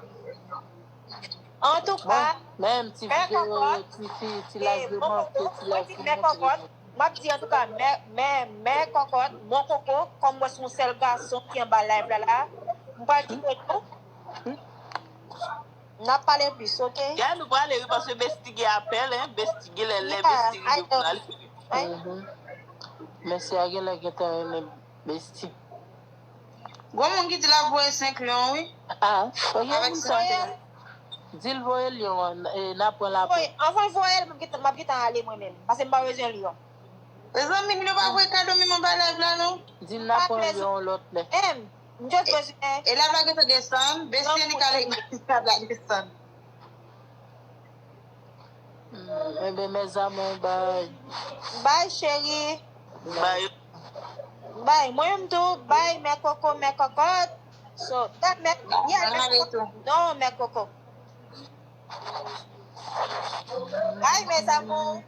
Antouka, menm ti videyo, ti fi, ti laj de manke, ti laj de montre. M ap di antouka, mè, mè, mè kòkòt, mon koko, kòm mwen se yon sèl gason ki anba live la la, m pral kite nou. N ap pale plis, oke? Ya, nou prale, wi, paske Besti gen apèl, hein. Besti gen lè, lè Besti rive pou l ale. Ay, Mhm. Mèsi a genlè gentan renmen Besti. Gon moun ki di l ap voye senk lyon, wi. Ah, ok, Avèk moun sa. sa. Di l voye lyon an, e, n a pran lapè. Voye, anvan voye l, m ap gentan ale mwen menm. Paske m pa bezwen lyon. Mezanmi, nou pa voye kado menm anba live la, non? Di l n a pran lyon lòt lè. M, m just bezwen. E live la gentan desann, Besti Annika live la desann. Hmm, Ebyen, mes amours, bye. Bye, cheri. Bye. Bye. Mwen menm tou, bye, mè koko, mè kokot. So, that mè, yeah, Mwen ale tou. Non, mè koko. Bye, mes amours.